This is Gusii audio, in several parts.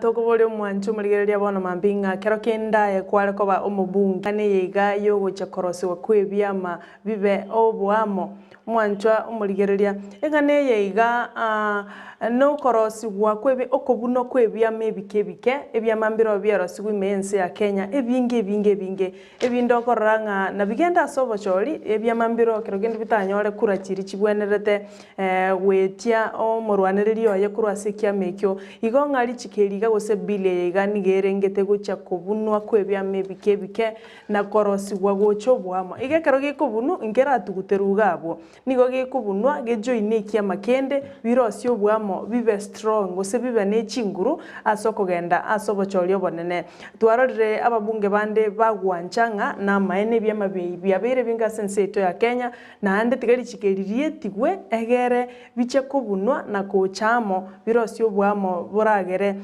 Tokoboria omwanchi omorigereria bono mambia ng'a kero kende aye kware koba omobunge, ng'a neye iga yogochia korosigwa kw'ebiama bibe oboamo. Omwanchwa omorigereria, eng'ana eye iga nokorosigwa kw'ebi okobunwa kw'ebiama ebike ebike, ebiama mbirobio biarosigwe ime y'ense ya Kenya, ebinge ebinge ebinge, ebinde okorora ng'a nabigende ase obochori, ebiama mbiroo kero kende bitanyore kura chiria chibwenerete Goetia omorwanereria oye korwa ase ekiama ekio. Igo ng'a richiko eri iga gose bill eye iga nigo erengete gochia kobunwa kw'ebiama ebike ebike na korosigwa gocha oboamo. Iga ekero gekobunwa nkeratuguterwe iga abwo. Nigo gekobunwa gejoine ekiama kende birosie oboamo bibe strong gose bibe ne chinguru ase okogenda ase obochori obonene. Twarorire ababunge bande bagwancha ng'a namaene ebiama biabeire ebinge ase ense yaito ya Kenya Naende tiga richiko eri rietigwe, egere biche kobunwa na gocha amo, birosie oboamo boragere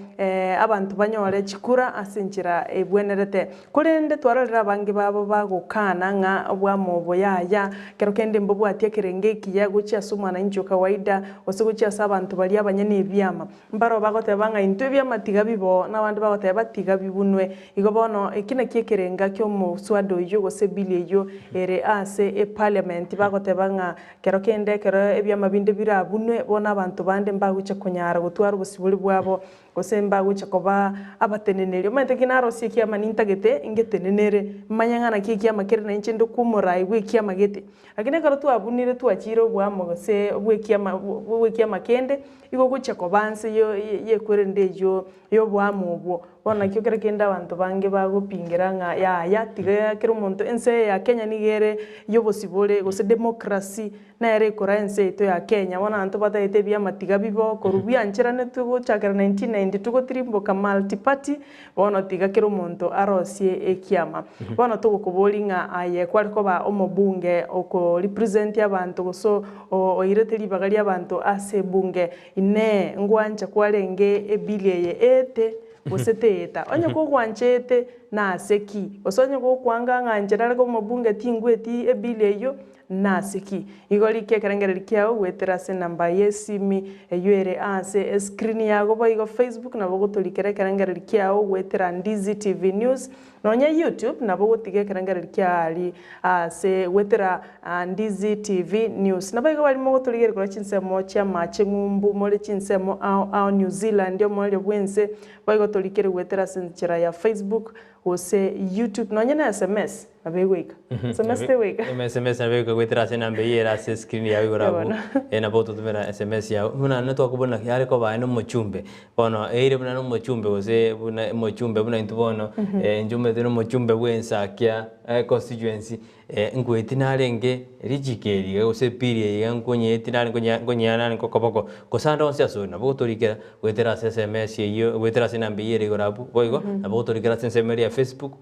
abanto banyore chikura ase enchera ebwenerete. Korende twarorire abange babo bagokana ng'a oboamo obo yaya, kero kende mbobwati ekerengo ekiya gochia ase omwananchi o kawaida, gose gochia ase abanto baria abanyene ebiama. Mbaroo bagoteba ng'a intwe ebiama tiga biboo, na abande bagoteba tiga bibunwe. Igo bono, eki nakio ekerenga ki'omoswada oyio gose ebill eyio ere ase eparliament, bagoteba ng'a kero kende ekero ebiama binde birabunwe, bono abanto bande mbagochia konyara gotwara obosibore bwabo, gose mbagochia koba abateneneri. Omanyete ki narosie ekiama nintagete ngetenenere, manye ng'a naki ekiama kere na inche ndokwa omorai bw'ekiama gete. Lakini ekero twabunire twachire oboamo gose bw'ekiama bw'ekiama kende, igo ogochia koba nse y'ekwerende eyio y'oboamo obwo. Bono nakio kere kende abanto bange bagopingera ng'a yaya tiga kera omonto, ense eye ya Kenya nigo ere y'obosibore gose democracy nere ekoraa ense yaito ya Kenya. Bono abanto batagete ebiama tiga bibe okorwa biancheranetwe gochakera 1992 gotirimboka multiparty, bono tiga kera omonto arosie ekiama. Bono togokoboria ng'a aye kware koba omobunge oko represent abanto gose oirete ribaga ri'abanto ase ebunge, Inee, ngwancha kwarenge ebill eye eete, gose teeta? Onye kogwanchete, nase ki? Gose onye gokwanga ng'a inche nare omobunge tingweti ebill eyio, nase ki? Igo rika ekerengererio kiao goetera ase enamba y'esimi eyio ere ase escreen yago boigo Facebook nabo ogotorikera ekerengererio kiao goetera Ndizi TV News Nonya YouTube nabo ogotiga ekerengererio kia aria ase goetera Ndizi TV News. Naboigo baria mogotorigereria korwa chinsemo chi'amache ng'umbu more chinsemo ao ao New Zealand omoerio bw'ense boigo torikere goetera ase enchera ya Facebook gose YouTube nonya na SMS nabo egoika. SMS tegoika? SMS nabo egoika goetera ase enamba eyio ere ase escreen yao igoro abwo. Bono. Nabo ototomera SMS yao. Buna notwakobuna yare koba aye na omochumbe. Bono eire buna nomochumbe gose buna omochumbe buna intwe bono inche omanyete nomochumbe bw'ensakia constituency nkoetie narenge richiko eri iga gose ebill eye iga nkonyeetie nare nkonya nkonyea nare nkokoboko gose ande onsi ase ore nabo ogotorikera goetera ase sms eyio goetera ase enamba eyio ere igoro abwo boigo nabo ogotorikera ase ensemo eria ya facebook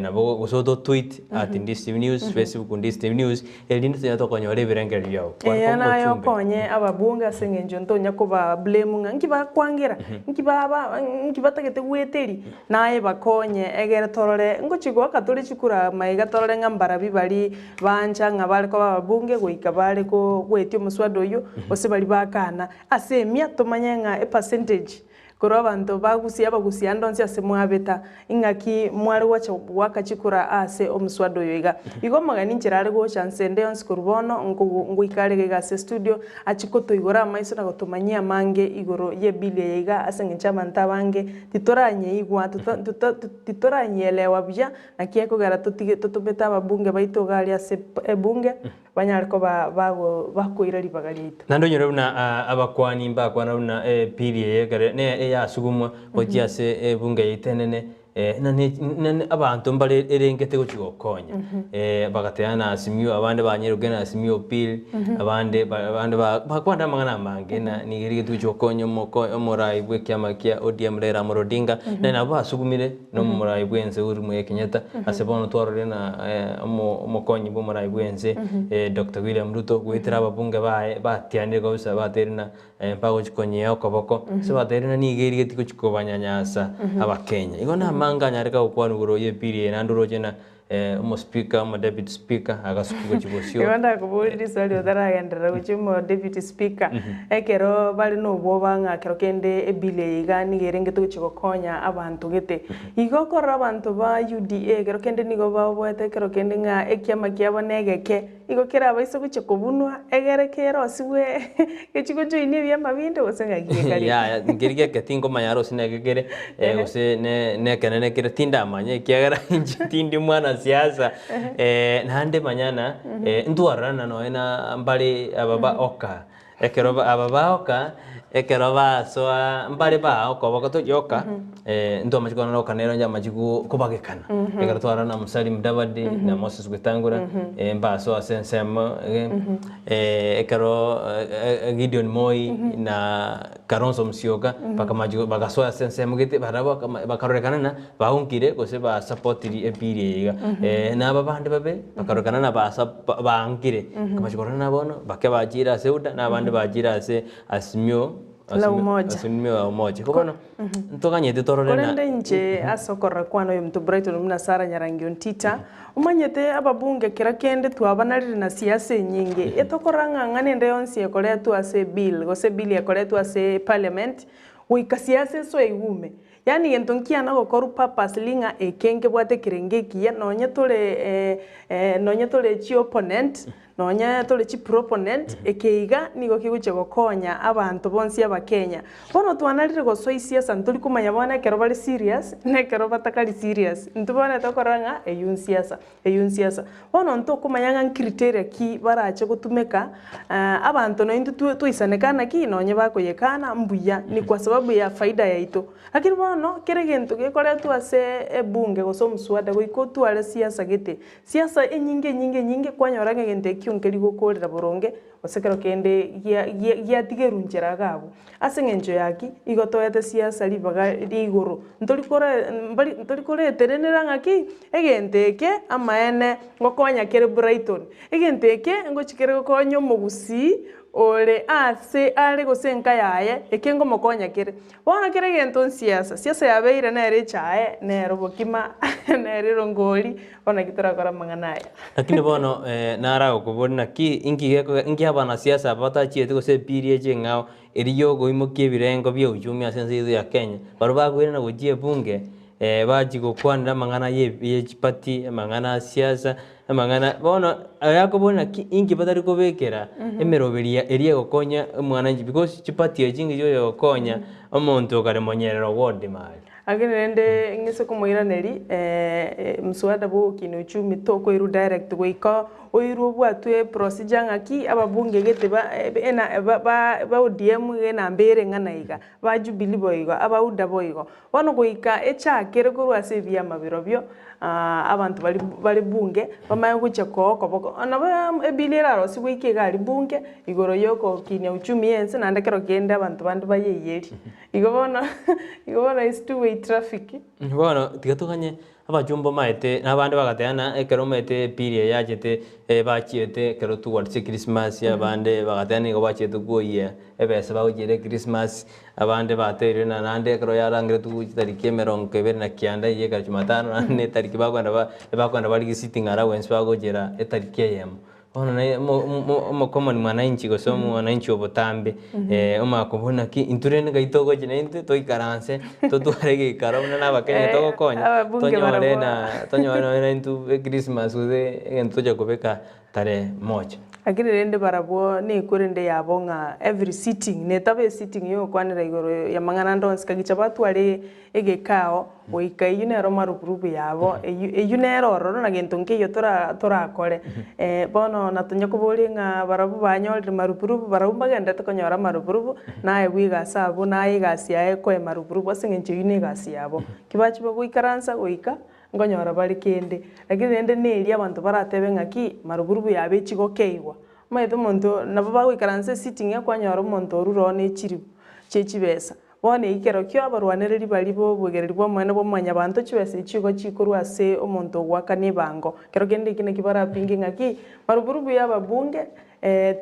nabo gose oto tweet at Ndisi News, Facebook Ndisi News, erinde tonyare tokonyora ebirengererio biao. Kware Eya naye omochumbe. okonye ababunge ase eng'encho ntonya koba blame ng'a nki bakwangera, nki baba nki batagete goeteria, naye bakonye egere torore ngochi goaka tore chikura maiga torore ng'a mbarabi baria bancha ng'a bare koba ababunge goika bare ko goetia omoswada oyio, gose baria bakana. Ase emia tomanye ng'a epercentage Korwa abanto ba Gusii abagusia ande onsi ase mwabeta, ing'aki mware gocha goaka chikura aase omoswada oyo iga. Igo omogeni inchera are gocha nse ende yonsi korwa bono, ngoika are iga ase estudio, achie kotoigora amaiso na gotomanyia amange igoro y'ebill eye iga ase eng'encho abanto abange titoranyeigwa, titoranyielewa buya naki ekogera totige totomete ababunge baito iga aria ase ebunge. Banyare koba bakoira ribaga riaito. Naende onyore buna abakuani mbakwana buna epili eye ekero ne eyasugumwa gochia ase ebunge yaito enene, na ne na abanto mbare erengete gochia gokonya. Bagateba na Azimio, abande banyare gokenda na Azimio bill, abande ba abande ba bakwanire amang'ana amange na nigo erigete gochia gokonya omoko omorai bw'ekiama kia ODM Raila Amolo Odinga, na nabo basugumire. na omorai bw'ense Uhuru Muigai Kenyatta, ase bono twarorire na omokonyi bw'omorai bw'ense Doctor William Ruto goetera ababunge baye batianire kabisa bateire na mbagochi konyea okoboko ase bateire na nigo erigetie gochi kobanyanyasa abakenya. Igo namange anyareka gokwana igoro y'ebill eye naende oroche na. Omo speaker, omo deputy speaker agasuki gochia bosio. Igo ndakoborie riswali otaragenderera gochia omo deputy speaker, ekero bare na obwoba ng'a kero kende ebill eye iga nigo erengete gochia gokonya abanto gete. Igo okorora abanto ba UDA ekero kende nigo baoboete ekero kende ng'a ekiama kiabo na egeke, igo kerabaise gochia kobunwa egere kerosiwe gechie gojoinia ebiama binde gose ng'aki gekare? Yaya, nkeri geke tinkomanya aro gose neke kere gose ne nekenene kere tindamanya ekiagera inche tindi mwanasiasa naende manya na ntwarorana nonye na mbare aba ba oka ekero ba aba ba oka ekero basoa mbare ba oka obogotoria oka ntwamachia korora oka nero yamachia go kobagekana ekero twarora na Musalia Mudavadi na Moses Wetangula mbasoa ase ensemo ekero Gideon Moi na Kalonzo Musyoka bakamachia bagasoa ase ensemo gete barabwo bakama bakarorekana ng'a baonkire gose basapotiri ebill eye iga. Na aba bande babe bakarorekana ng'a basa baankire, bakamachia korora ng'a bono bake bachire ase UDA na abande bachire ase Azimio La Umoja. Azimio la Umoja. Igo bono ntoganyete torore ng'a Korende inche ase okorora kwane oyominto Brighton buna Sarah Nyarangi Ontita, omanyete ababunge kera kende twabanarire na siasa enyinge, etokorora ng'a ng'ana ende yonsi ekoretwa ase ebill gose ebill ekoretwa ase parliament, goika siasa esoe igume. Yaani gento nkiana gokorwa purposely ng'a eke nkebwate ekerengo ekiya nonye tore nonye tore chi opponent, nonye tore chi proponent, eke iga nigo kegochia gokonya abanto bonsi abakenya. Bono twanarire gosoa esiasa ntori komanya bono ekero bare serious na ekero batakari serious. Intwe bono tokorora ng'a eywo nsiasa, eywo nsiasa. Bono ntokomanya ng'a ncriteria ki barache gotumeka abanto na intwe twaisaneka naki nonye bakoyekana mbuya ni kwa sababu ya faida yaito. Lakini bono kera egento gekoretwa ase ebunge gose omuswada goika otware siasa gete, siasa enyinge enyinge enyinge kwanyora ng'a egento ekio nkeri gokorera boronge gose ekero kende gia gia giatigerwa nchera iga abwo. Ase eng'encho ya ki? Igo toete siasa ribaga ria igoro, ntori kore mbari ntori koretenenera ng'aki, egento eke amaene ngokonya kere Brighton, egento eke ngochi kere gokonya omogusii ore ase are gose enka yaye, eke ngomokonya kere. Bono kera egento nsiasa, siasa yabeire nere echae, nere obokima, nere erongori, bono naki torakore amang'ana aya. Lakini bono naragokoboria naki inki gekoge inki abanasiasa aba batachieti gose epiri eche eng'ao eria ya okoimokia ebirengo bia uchumi ase ense yaito ya Kenya, baria bakoirana gochia ebunge bachia gokwanera amang'ana ya ya chipati, amang'ana a siasa, amang'ana bono ayakoboria naki inki batari kobekera emeroberio eria egokonya omwananchi because chipati echi inki chigocha gokonya omonto okare monyerere ward mari. Lakini rende ng'ise komoiraneria mswada bwa ogokina uchumi tokoirwa direct goika oirwe obwatwe procedure ng'aki ababunge gete ba ena ba ba ODM iga enamba ere ng'ana iga, ba Jubilee boigo, aba UDA boigo. Bono goika echakere korwa ase ebiama birobio abanto baria bare bunge bamanye gochia koa okoboko. Nabo ebill erarosigwe goika iga aria bunge igoro ya ogokinia uchumi ya ense naende ekero kende abanto bande bayeiyerie. Igo bono igo bono is two way traffic. Bono tiga toganye abachumba omanyete na abande bagateba ng'a ekero omanyete epiri eye yachete bachiete ekero towards echristmas abande bagateba nigo bachiete koyia ebesa bagochiera echristmas, abande batebirie ng'a naende ekero yarangeretigwe chitariki emerongo ebere na kianda eywo ekero jumatano naende na etariki bakoenda ba bakoenda barigie sitting allowance bagochiera etariki eyemo. Bono naye omo omo omocommon mwananchi gose omwananchi o botambe omanye kobua naki intwe rende ngai togochia naintwe toikaranse totware egeikaro buna na abakenya togokonya ababunge tonyore barabwo. na tonyore nonye naintwe echristmas gose egento tocha kobeka tarehe moja. Lakini rende barabwo nekorende yabo ng'a every sitting, netaba esitting yogokwanera igoro yamang'ana ande onsi kagicha batware egekao goika eyio nero marupurupu yabo, eyio eyio nere ororo na gento nkeiyo tora torakore. Bono natonya koboria ng'a barabwo banyorire marupurupu, barabwo mbagenderete konyora amarupurupu, naye bwa egasi abwo naye egasi yaye ekoe marupurupu ase eng'encho eyio na egasi yabo. Ki bachia bagoikaransa goika, nkonyora bare kende. Lakini rende neria abanto baratebe ng'aki, marupurupu yabo echi gokeigwa. Omanyete omonto nabo bagoikaransa esitting kwanyora omonto orure oo ne chiribu chie chibesa. Bono ekero kio abarwanereri baria b'oboigereri bw'omonene bwa Mwanyabaanto chibesa echio igo chikorwa ase omonto ogoakana ebango. Ekero kende eki nakio barapinge ng'aki, maruburubu y'ababunge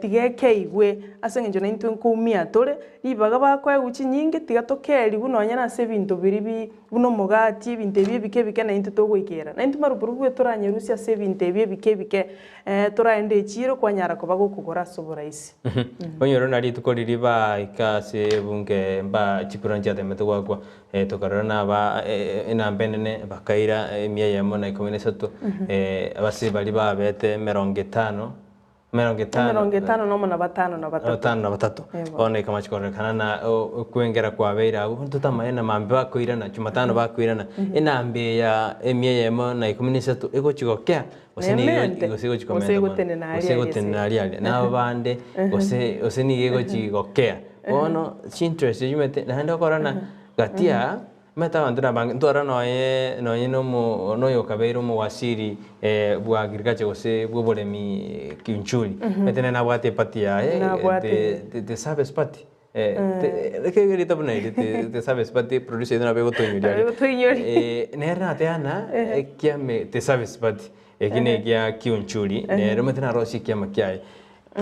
Tiga ekeigwe, ase eng'encho naintwe nkoumia tore, ribaga bakoegwa chinyinge, tiga tokerigwe nonye nase ebinto biria bi buna omogati, ebinto ebi ebike ebike naintwe togoikera. Naintwe marupurupu toranyerusie ase ebinto ebi ebike ebike, toraende echiro kwanyara koba gokogora ase oboraisi. Onyore na rituko riria baika ase ebunge mba chikura nchiatemete goakwa, tokarora naba enamba enene bakaira emia eyemo na ikomi na isato, ase baria babete emerongo etano. Emerongo etano. Emerongo etano nomo na batano na batato. Batano na batato. Ebo. Bono ekamachi kororekana na okwengera kwabeire abwo, totamanya na mambia bakoirana, jumatano bakoirana, enamba eye ya emia eyemo na ikomi na isato egochi gokea, gose nigo Nemente, gose egochi gose komenta mono, egotenena gose aria aria egotenena ase. aria aria. Na abande, gose gose nigo egochi gokea. Bono chinterest chimete, naende okorora ng'a gati aa. Omanyete abanto nabange, ntwara noye nonye na omo na oyokabeire omowasiri bwa agriculture gose bwa oboremi Kiunjuri, omanyete nere nabwate eparty yaye Nabwate. the the the service party reka erieta buna erio the the service party producer oito nabo egotoinyoria aria. Egotoinyoria. Nere nateana ekiame the service party, eki na ekia Kiunjuri, nere omanyete narosie ekiama kiaye.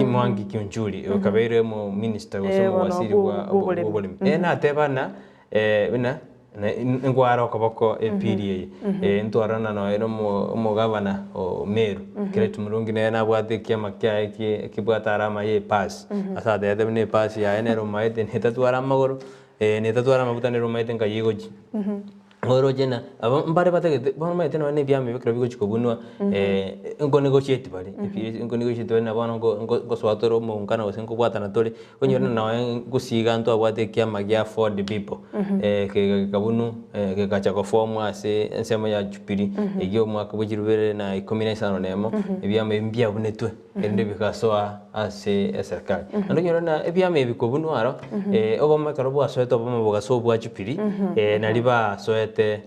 Mwangi Kiunjuri, okabeire omominister gose Eh, bono omowasiri bwo- bwa bw'oboremi. bw'oboremi. Ere natebana buna ngware okoboko epiri eye, ntwarana nonya na omo omogavana o Meru, Kiraitu Murungi nere nabwate ekiama kiaye kie kebwate arama ya epasi, ase atebete buna epasi yaye nere omaete netatwara amagoro, netatwara amaguta nere omaete nkai egochia. Oroche ng'a aba mbare batagete bono omanyete nonye na ebiama ebi ekero bigochia kobunwa nkonegotiate bare, nkonegotiate bare na bono nko nko nkosoa tore omoungano gose nkobwatana tore, onyore ng'a nonye gosiga ntwabwate ekiama gia Ford people, gekabunwa gegacha gofomwa ase ensemo ya Jubilee, eywo omwaka bwa chilifu bibere na ikomi na isano na emo, ebiama ebi mbiabunetwe. Erinde bigasoa ase eserikari. Naende onyore ng'a ebiama ebi kobunwa aro, obomo ekero bwasoete obomo bogasoa obwa Jubilee, naria basoete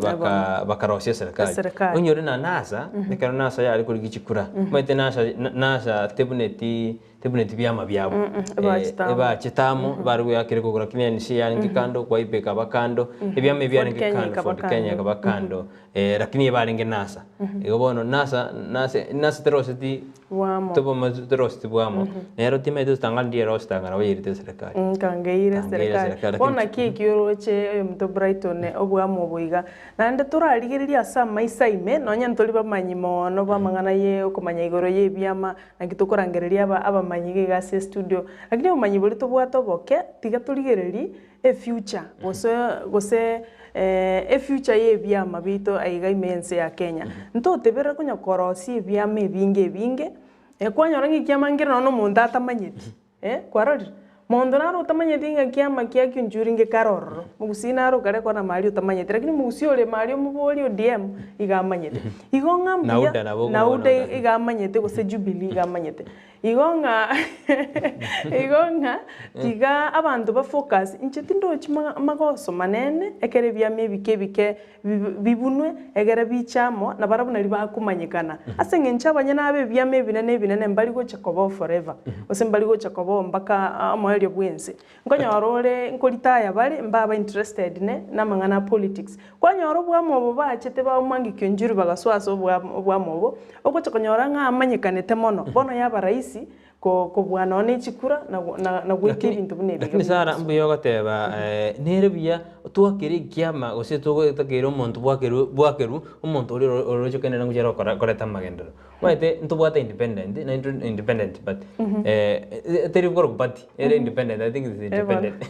baka bakarosia eserikari. Eserikari. Onyore ng'a NASA, ekero NASA yare korigia chikura, omanyete NASA NASA tebuneti tebuneti biama biabo. Ebachete amo. Ebachete amo, bare goakera kogora lakini NC yarenge kando, Wiper ekaba kando, ebiama ebi Ford biarenge Kenya kando, ekaba Ford Kenya kando. ekaba kando. Lakini ebarenge NASA. Igo bono NASA nase nase teroseti Bwamo. toboma teroseti bwamo. Nero timaeti gotanga ndiye erositanga nabo yairete eserekari. Nkangeire Kangeire eserekari. eserekari, Bono lakini naki ekio oroche oyominto Brighton obwamo obo iga. Naende torarigererie ase amaiso aime, nonye ntori bamanyi mono b'amang'ana ye okomanya igoro y'ebiama, naki tokorangereria aba abamanyi iga iga ase estudio. Lakini obomanyi boria tobwate oboke, tiga torigererie efuture gose gose efuture ya ebiama biaito aiga ime ense ya Kenya. Ntoteberere konya korosia ebiama ebinge ebinge, kwanyora ng'a ekiama nkere nonye na omonto atamanyeti, kwarorire? Monto naro otamanyeti ng'a kiama kia Kiunjuri ngekare ororo, mogusii naro okare kona maria otamanyeti, lakini omogusii ore maria omoborie ODM, iga amanyete. Igo ng'a Na mbuya, UDA nabo na okobua UDA na UDA. iga amanyete gose Jubilee iga amanyete. Igo ng'a igo ng'a tiga abanto ba focus, inche tindochi magoso manene ekero ebiama ebike ebike bibunwe egere biche amo nabarabwo naria bakomanyekana. Ase eng'encho abanyene abe ebiama ebinene ebinene mbari gocha kobao forever, gose mbari gocha kobao mpaka omoerio bwense. Nkonyora ore nkoritaya bare mbaba interested ne namang'ana a politics. Kwanyora obwamo obo bachete ba Mwangi Kiunjuri bagasoa ase obwamo obo, ogocha konyora ng'a amanyekanete mono, bono yaba rahisi kobua nonya ne chikura na na goika ebinto buna ebi iga Lakini Sarah buna mbuya ogoteba nere buya twakere ekiama gose totakeire omonto bwakerwe bwakerwu omonto oria oroche kende ngochia ore koreta amagenderero. Omanyete ntobwate independent, naintwe independent but teri korokwa party, ere independent, I think it's independent.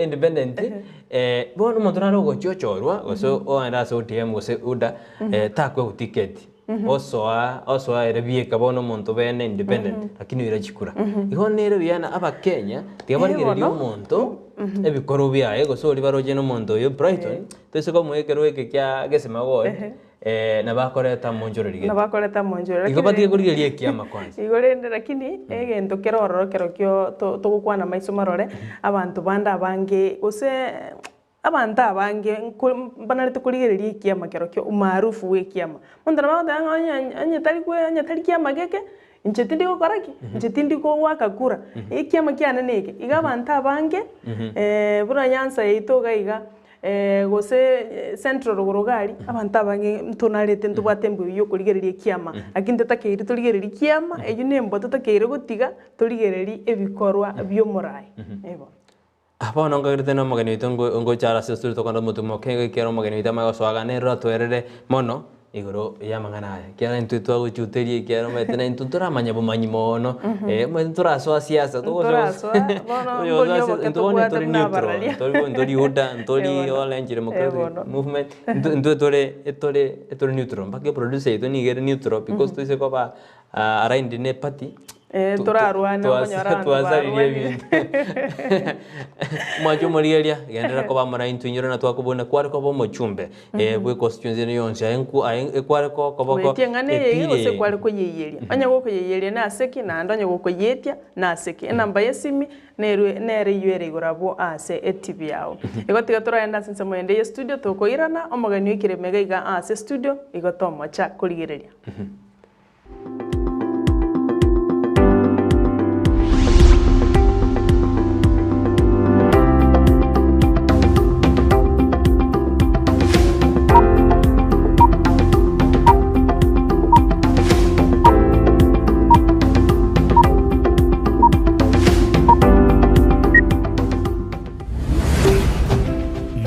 Independent, bono omonto nare ogochia ochorwa gose oende ase ODM gose UDA, takoegwa ticket, osoa osoa ere bieka bono omonto bene independent, lakini oira chikura. Igo nere buya na abakenya, tiga barigereria omonto ebikorwa biaye gose oria baroche na omonto oyo Brighton, toise komoa ekerogo eke kia gesima ward. Nabo akoreta amonchoreri gete. Nabo akoreta amonchoreri. Igo batige korigereria ekiama kwanza. Igo rende lakini egento kere ororo ekero kio togokwana maiso marore, abanto bande abange gose abanto abange nko mbanarete korigereria ekiama kero kio umaarufu bwa ekiama. Omonto nabo agoteba ng'a onye onye tari kwe onye tari kiama geke, inche tindi gokora ki? Inche tindi goaka kura, ekiama kiane neke. Iga abanto abange buna Nyanza yaito iga iga. Gose central rogoro iga aria, abanto abange ntonarete ntobwate embwa eywo ya okorigereria ekiama, lakini totakeire torigererie kiama, eywo na embwa totakeire gotiga, torigererie ebikorwa bia omoraai. Ebo. Ah, bono nkagerete na omogeni oito ngo- ngocha are ase estori tokonyora omotumo oke ekiagera omogeni oito amanye gosoa iga nere oratoerere mono igoro y'amang'ana aya. Ekiagera intwe twagochuteria ekiagera omanyete na intwe ntoramanya bomanyi moono, omanyete ntorasoa siasa Ntorasoa, bono mboria oboke intwe bono tobwate tori buna neutral, abararia. ntori ntori UDA, ntori Eh bono. Orange Eh Democratic bono. Movement, intwe intwe tore etore etore neutral mpaka eproducer yaito nigo ere neutral because toise koba aligned ne eparty Eh, torarwane okonyora abanto twasaririe barwanire. ebinto. Omwancho omorigereria, genderera koba amo naintwe inyore na twakobuna kware koba omochumbe bwe constituency ene yonsi aye nku aye ekware koboko Goetia eng'ana eye iga gose epira kware koyeiyeria. Onye gokoyeiyeria nase ki, naende onye gokoyietia nase ki. Enamba y'esimi nerwe nere eywo ere igoro abwo ase etibi yao. Igo tiga toragende ase ensemo ende y'estudio tokoirana, omogeni oikire mega iga ase estudio, igo tomocha korigereria.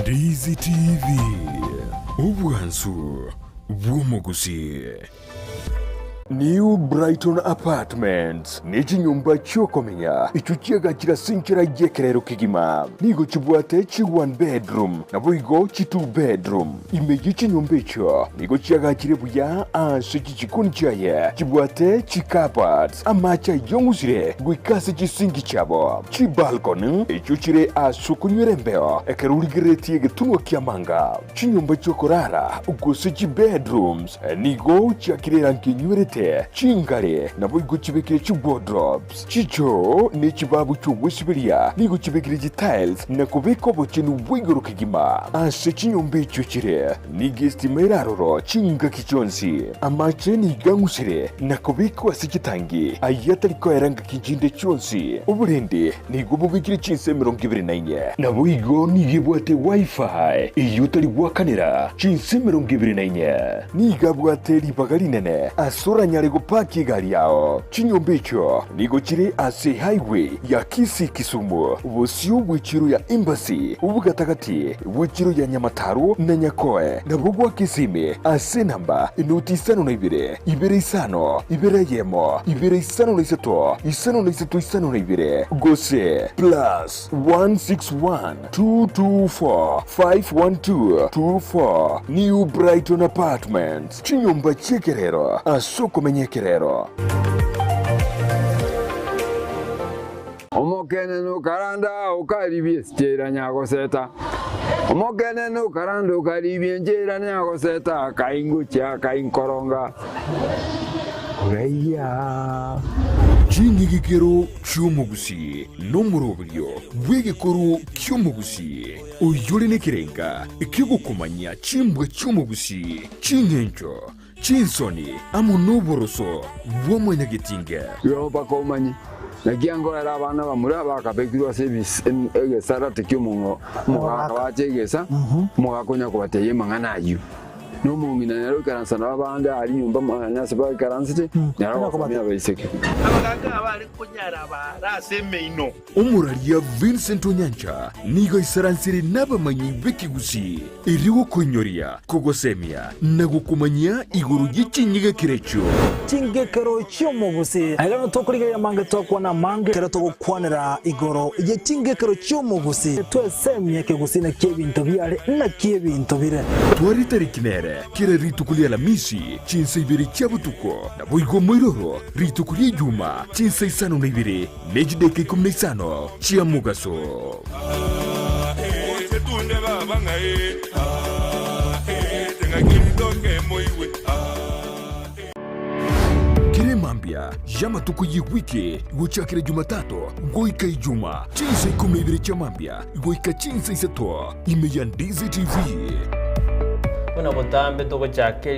Ndizi TV, obwansu bw'omogusii. New Brighton Apartments nechinyomba chiokomenya echio chiagachire ase enchera y'ekerero kegima. Nigo chibwate chi one bedroom naboigo chi two bedroom. Ime ye chinyomba echio nigo chiagachire buya ase chichikoni chiaye chibwate chi cupboards, amache ayong'usire goika ase chisinki chiabo, chibalcony echio chire ase okonywera embeo ekero origereretie egetunwa ki'amanga, chinyomba chi'okorara gose chibedrooms. Nigo chiakire erangi enywerete, chingare, naboigo chibekire chiwardrobes, chichoo, ne chibabu chi'ogwesiberia, nigo chibekire chitiles na kobeka obochenu bwa igoro kegima. Ase chinyomba echio chire, nigo estima ere aroro chingaki chionsi. Amache nigo ang'usire na kobekwa ase chitangi, ayio atari koera ngaki chinde chionsi. Oborendi nigo bobekire chinsa 24. Naboigo nigo ebwate Wi-Fi eyio otari goakanera chinsa 24. Nigo abwate ribaga rinene ase oranyare gopaki egari yao. Chinyomba echio nigo chire ase highway ya Kisii-Kisumu, bosio bw'echiro ya Embassy, obogatagati bw'echiro ya Nyamataro na Nyakoe, nabo gwa Kisimi ase enamba enoti isano na ibere, ibere isano, ibere eyemo, ibere 53 53 52 gose plus 161 224 512 24 New Brighton Apartments, chinyomba chi'ekerero ase okomenya ekerero. Omokenene okaranda okaribia esichera nyagoseta, Omokenene okaranda okaribia enchera nyagoseta, Kaingochia kainkoronga. Oraiya. Ching'igikero chi'omogusii nomoroberio bw'egekoro ki'omogusii, oyore nekerenga ki'ogokomanyia chimbwa chi'omogusii, ching'encho, chinsoni, amo noboroso bwa mwanyagetinge. Igo mpaka omanye, naki angoera abana bamura bakabekirwe ase egesarate ki'omogaka bache egesa, omogaka onya kobatebia amang'ana ayio. Na omong'ina nere oikaransa nabo abande aria nyomba mwane ase baikaransete, nere ogosomia abaiseke. Abagaaka abare konyara abaare ase emeino. Omoraria Vincent Onyancha nigo aisaransire nabamanyi b'ekegusii erio gokoinyoria, kogosemia na gokomanyia igoro ye chinyigekero echio. Chingekero chi'omogusi. Aiga nigo tokorigereria amange twakwana amange ekero togokwanera igoro ye chingekero chi'omogusi. Twesemie ekegusii naki ebinto biare naki ebinto bire. Tware tariki nere kera rituko ri'Alamisi chinsa ibere chia botuko, naboigo moiroro rituko ri'Ejuma chinsa isano na ibere ne chidaeka ikomi na isano chia mogaso. Kera emambia y'amatuko y'ewiki gochakera Jumatatu goika Ijuma, chinsa ikomi na ibere chia mambia goika chinsa isato, ime ya Ndizi TV. Buna botambe togochaka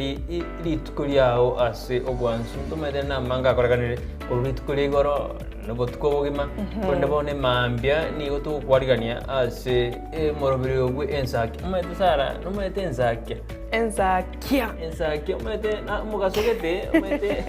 rituko riao ase obwansu, ntomanyete namange akorekanire korwa rituko ria igoro. Nobotuko obogima, korende bono emambia nigo togokwarigania ase omoroberi obwe ensakia. Omanyete Sarah, nomanyete ensakia? Ensakia. Ensakia omanyete na omogaso gete, omanyete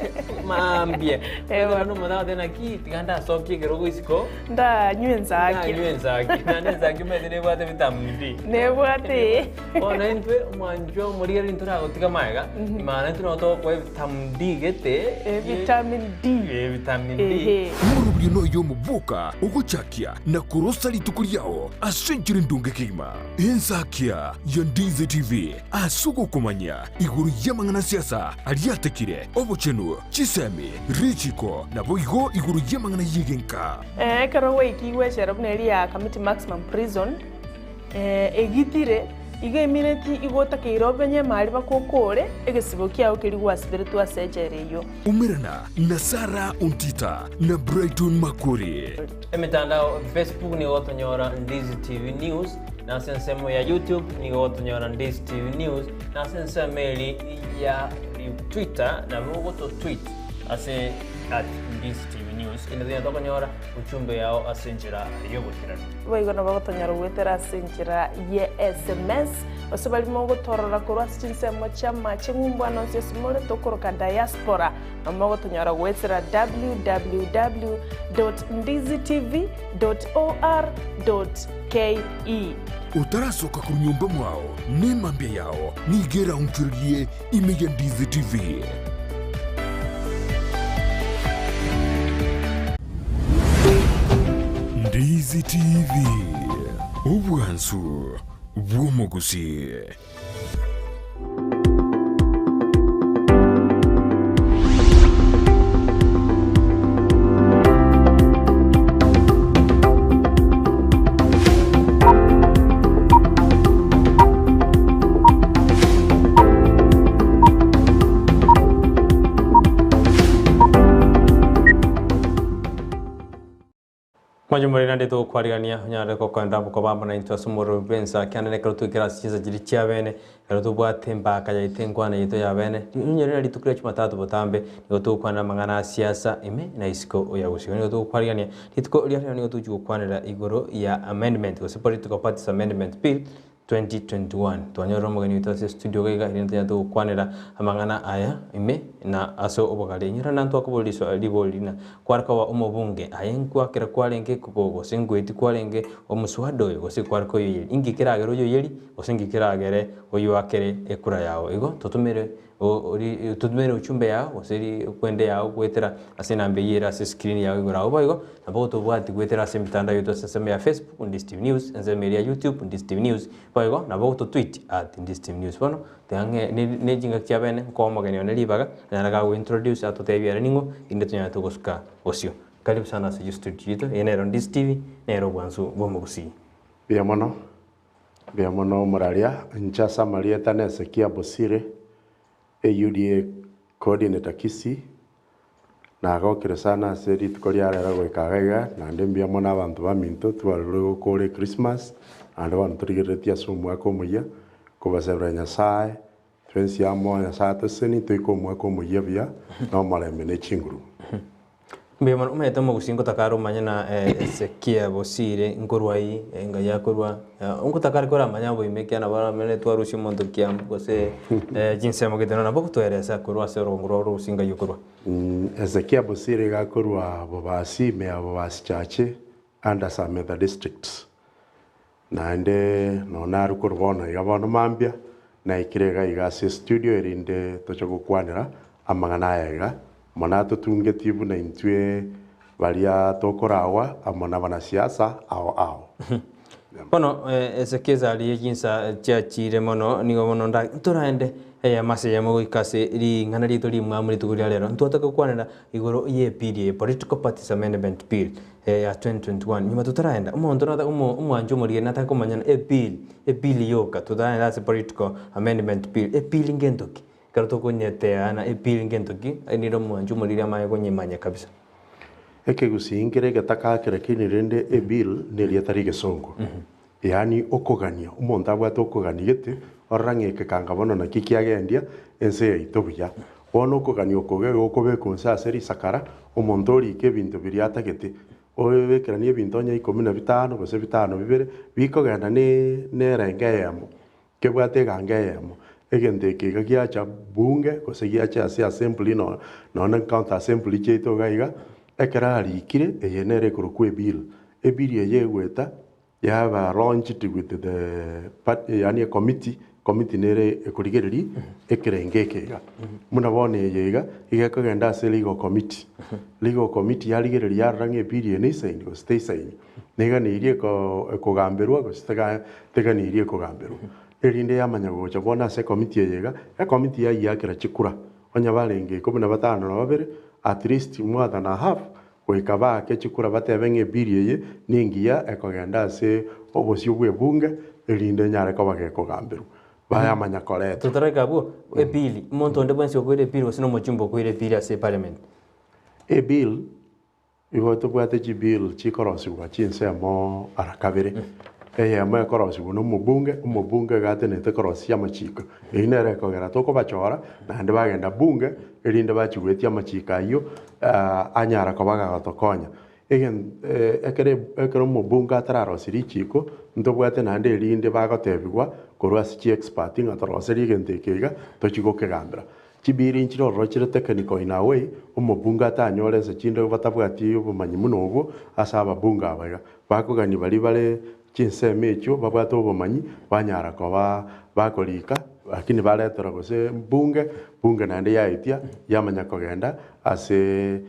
mambia. Eeh Omanyete bono omonto agoteba naki tiga ndasokie ekerogo isiko, Ndanywe ensakia. ndanywe ensakia. Naende ensakia omanyete nebwate vitamin D. Nebwate. Bono intwe omwanchwa omorigereria ntoragotiga magega, maana intwe nabo togokoa evitamin D gete, Vitamin D. Vitamin D. Ehe. Omorobio noyo omoboka ogochakia na korosa rituko riao ase enchera endonge kegima. Ensakia ya Ndizi TV ase ogokomanya igoro y'amang'ana a siasa aria atekire, obochenu, chisemi, richiko, naboigo igoro y'amang'ana y'egenka. Ekero gwaikigwe echela buna eria ya Kamiti Maximum Prison, egitire, igo emineti igo otakeire obenye emari bakokore egesibo kiao keria gwasiberetwe ase echela eyio. Umerana na Sarah Ontita na Brighton Makori. Emetandao Facebook nigo gotonyora Ndizi TV News, na ase ensemo ya YouTube nigo gotonyora Ndizi TV News, na ase ensemo eri ya Twitter nabo ogoto tweet ase at Ndizi TV News. Kende tonya tokonyora uchumbe yao ase enchera y'obotirani. Boigo nabo gotonyora goetera ase enchera ye sms, gose baria mogotorora korwa ase chinsemo chi'amache ng'umbu ane onsi ase more tokoroka diaspora, nabo mogotonyora goetera www dot ndizitv dot or dot ke. Otarasoka korwa nyomba mwao, nemambia yao nigo eraonchorerie ime ya Ndizi TV. Ndizi TV, obwansu bw'omogusii. Mwanche more naende togokwarigania, onyare gokoenda koba amo naintwe ase omorero bw'ensa, ekiagera ekero twaikire ase chinsa chiria chia bene, ekero tobwate embaka yaito enkwana yaito ya bene, onye rire rituko ria jumatatu botambe, nigo togokwanera amang'ana a siasa ime na isiko ya gusii. Nigo togokwarigania rituko ria rero nigo togochia gokwanera igoro ya amendment gose political parties amendment bill 2021. Twanyorire omogeni oito ase estudio iga iga, erinde tonyare togokwanera amang'ana aya ime na ase obogare. Inyora nantwakoboria risoa ribori rina, kware koba omobunge, aye nkwakera kwarenge ekoko gose ngoeti kwarenge omoswada oyo gose kware koyoyeria. Inki keragere oyoyerie gose inki keragere oyoakere ekura yao. Igo totomere Totumere uchumbe yao gose rikwende yao goetera ase enamba eyio ere ase escreen yao igoro agwo boigo nabo gotobwati goetera ase emitandao yaito ase ensemo ya Facebook Ndisi TV News, ensemo eria ya YouTube Ndisi TV News, boigo nabo gototweet at Ndisi TV News. Bono tiga ng'e ne chingaki chia bene nkoa omogeni one ribaga nanyare gagointroduce atotebie ere ning'o inde tonyare togosuka bosio. Karibu sana ase estudio yaito eye nero Ndisi TV nero obwansu bwa omogusii. Mbuya mono. Mbuya mono omoraria, inche ase amarieta na Hezekia Bosire, EUDA Coordinator Kisii, nagokire sana ase rituko ria rero goika iga iga, naende mbuya mono abanto baminto twarure gokora echristmas, naende bono torigereretie ase omwaka omoyia, kobasabera Nyasaye, twensi amo Nyasaye atosesenie toike omwaka omoyia buya, na omorembe ne chinguru. Mbuya mono, omanyete omogusii ngotaka are omanye na Hezekia Bosire nkorwa ayio, engai akorwa, ngotaka are koramanya oboime ekiagera nabo aramanye twarusia omonto kiambu gose chinsemo gete nabo ogotoeresa korwa ase orogongo rwao rwa ngai okorwa. Hezekia Bosire iga akorwa Bobasi ime ya Bobasi Church under Sameta District. Naende nonya narwe korwa bono iga bono mambia, naikire iga iga ase estudio erinde toche gokwanera amang'ana aya iga, mono atotungetie buna intwe baria tokoragwa amo nabanasiasa ao ao. Bono Hezekia aria chinsa chiachire mono, nigo bono nda ntoraende eyemo ase eyemo goika ase ring'ana riaito rimwamu rituko ria rero. Ntwatoke gokwanera igoro y'ebill eye, Political Parties Amendment Bill. ya 2021 nyuma totaraenda omonto nata omo omwanchi omorigeri natake komanya ng'a ebill ebill yoka totaraenda ase political amendment bill ebill ngento ki? Ekero tokonyeteana ebill ngento ki nere omwanchi omorigeri amanye konyemanya kabisa. Ekegusii nkere egetakakera lakini rende ebill nerieta ri'egesongo. Yaani okogania, omonto abwate okogania gete, orora ng'a eke kanga bono naki kiagendia ense yaito buya. Bono okogania oko iga gokobekwa inse ase risakara, omonto orike ebinto biria atagete, obekeranie ebinto onye ikomi na bitano gose bitano bibere, bikogenda ne na erengo eyemo, kebwate egango eyemo. Egento eke iga giacha bunge gose giacha ase assembly no nonye county assembly chiaito iga iga, ekero arikire, eye nere ekorokwa ebill. Ebill eye egoeta. Yaba launched with the party yaani ecommittee, committee nere ekorigereria ekerengo eke iga. Buna bono eye iga, iga ekogenda ase legal committee. Legal committee yarigereria yarora ng'a ebill eye neisaini gose teisaini. Neganeirie eko ekogamberwa gose tega teganeirie ekogamberwa. Erinde yamanya gocha bono ase ecommittee eye iga, ecommittee yayiakera chikura, onye barenge ikomi na batano na babere, at least more than a half Goika baake chikura batebe ng'a ebiri eye nengiya ekogenda ase obosio bw'ebunge, erinde enyare koba gekogamberwa. Bayamanya koreta. Totareka abwo, epili, omonto onde bwensi okoira epili gose na omochumba okoira epili ase eparliament. Ebill, igo tobwate chibill chikorosigwa chinsemo ara kabere. Eyemo ekorosigwa na omobunge, omobunge iga atenenete korosia amachiko. Eyio nere ekogera tokobachora, naende bagenda bunge, erinde bachigwetie amachiko ayio, anyara koba gagotokonya. Egen ekere ekero omobunge atararosia richiko, ntobwate naende erinde bagotebigwa korwa ase chiexpert ng'a toroserie egento eke iga, tochie gokegambera. Chibiri nchire ororo chire technical in a way, omobunge atanyore ense chinde batabwati obomanyi buna obwo ase ababunge aba iga. Bakogania baria bare chinsemo echio babwate obomanyi, banyara koba bakorika, lakini baretera gose bunge, bunge naende yaetia, yamanya kogenda ase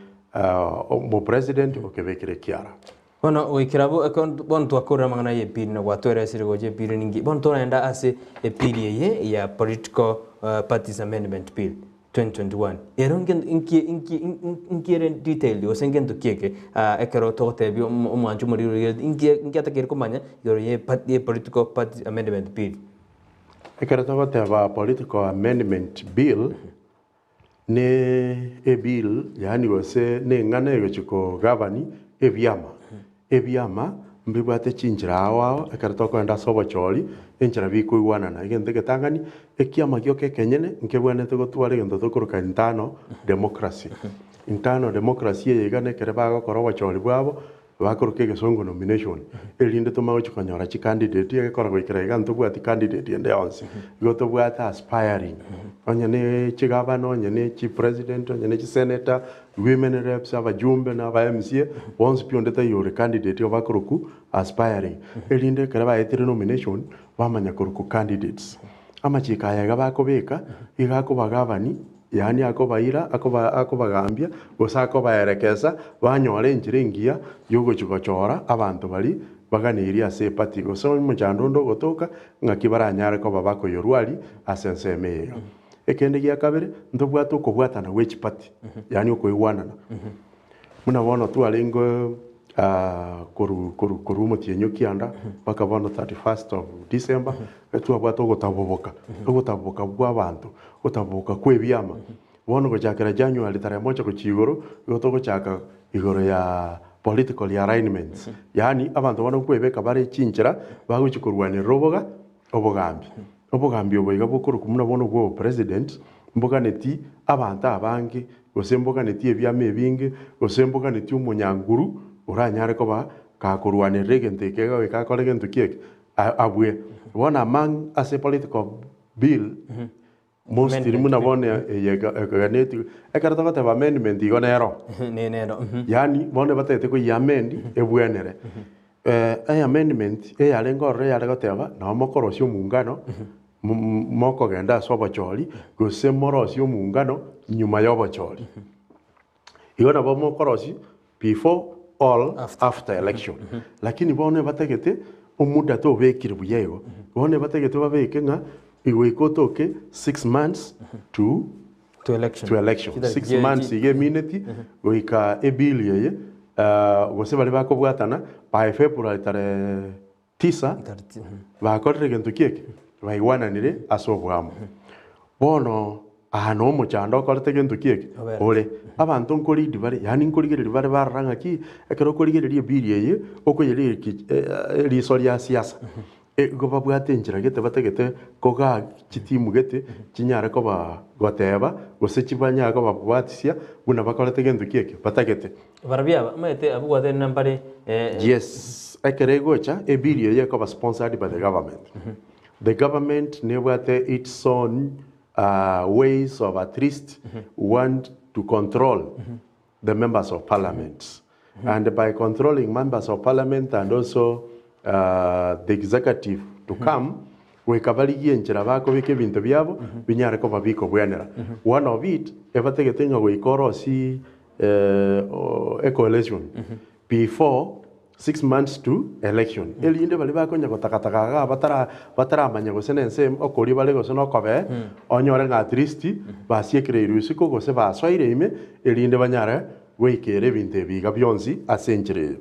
omopresident okebekera ekiara. Bono goikera abwo ekero bono twakorire amang'ana ya epili na gwatweresire gocha epili ninki, bono toragenda ase epili eye ya Political Parties Amendment Bill 2021. Ero nge- nki nki nki ere detailed gose ngento ki eke ekero togotebia omo omwancho omoriri oria inki inki atakeire komanya igoro ya epa- Political Party Amendment Bill. Ekero togoteba Political Amendment Bill, Ne ebill, yaani gose neng'ana egochia kogavani ebiama. Ebiama mbibwate chinchera ao ao ekero tokogenda ase obochori, enchera bikoigwanana. Egento egetang'ani, ekiama gioka ekenyene nkebwenerete gotwara egento tokoroka internal democracy. Internal democracy eye iga nekere bagokora obochori bwabo, Bakoroka egesongo nomination, erinde tomanye gochia konyora chicandidate, egekora goikera iga ntobwati candidate ende yonsi, igo tobwate aspiring, onye ne chigavana, onye ne chipresident, onye ne chisenator, women reps, abajumbe na aba MCA, bonsi pi onde taiyo ore candidate igo bakorokwa aspiring, erinde ekero baetire nomination, bamanya korokwa candidates. Amachiko aya iga bakobeka, iga akobagavani. Yaani akobaira, akoba akobagambia, gose akobaerekesa, banyore enchera engiya y'ogochia gochora abanto baria baganeirie ase eparty, gose omochando onde ogotoka, ng'aki baranyare koba bakoyorwaria ase ensemo eye iga. Ekende gia kabere, ntobwate okobwatana gwe chiparty, yaani okoigwanana. Buna bono twarenge korwa korwa korwa omotienyi o kianda mpaka bono 31st of December, twabwate ogotaboboka, ogotaboboka bwa abanto, ogotaboboka kwa ebiama. Bono gochakera January tarehe moja gochia igoro, igo togochaka igoro ya political realignments, yaani abanto bono nkoebeka bare chinchera bagochia korwanerera oboga obogambi. Obogambi obo iga bokorokwa buna bono bwa obopresident, mboganeti abanto abange, gose mboganeti ebiama ebinge, gose mboganeti omonyanguru oranyare koba gakorwanerera egento eke iga goika akore gento ki eke, abue. Bono among ase political bill, mostly buna bono eye eganetigwe, ekero togoteba amendment igo nero. Nero. Yaani bono batagete koyia-amend ebwenere. Eamendment eyarenge ororo eyare goteba, nabo mokorosia omungano, mokogenda ase obochori, gose morosie omungano nyuma y'obochori. Igo nabo mokorosia before or after election. Lakini bono ebatagete omuda tobekire buya igo, bono ebatagete babeke ng'a goika otoke 6 months to To election. to election. 6 months iga emineti goika ebill eye gose baria bakobwatana by February tarehe 9 bakorire gento ki eke? Baigwananire ase oboamo. Bono aa no omochando okorete gento ki eke? Ore. Abanto nkoridi bare, yaani nkorigereria bare barora ng'aki, ekero okorigereria ebill eye, okoyerigereria eriso ria siasa. Igo babwate enchera gete batagete kogaa chitimu gete chinyare koba goteba gose chibanyare kobabwatisia buna bakorete gento ki ekio batagete. Barabwo aba, omanyete abwo gwatenena mbare Yes, ekero egocha ebill eye ekoba sponsored by the government. The government nebwate its own ways of at least want to control the members of parliament and by controlling members of parliament and also the executive to come goika barigie enchera bakobeka ebinto biabo binyare koba bikobwenera. One of it ebatagete ng'a goika orosie a coalition before 6 months to election erinde baria bakonya gotakataka igaa batara bataramanya gose na ense okoria bare gose na okobee onyore ng'a at least basiekereirwe isiko gose basoire ime erinde banyare goikera ebinto ebi iga bionsi ase enchera eye.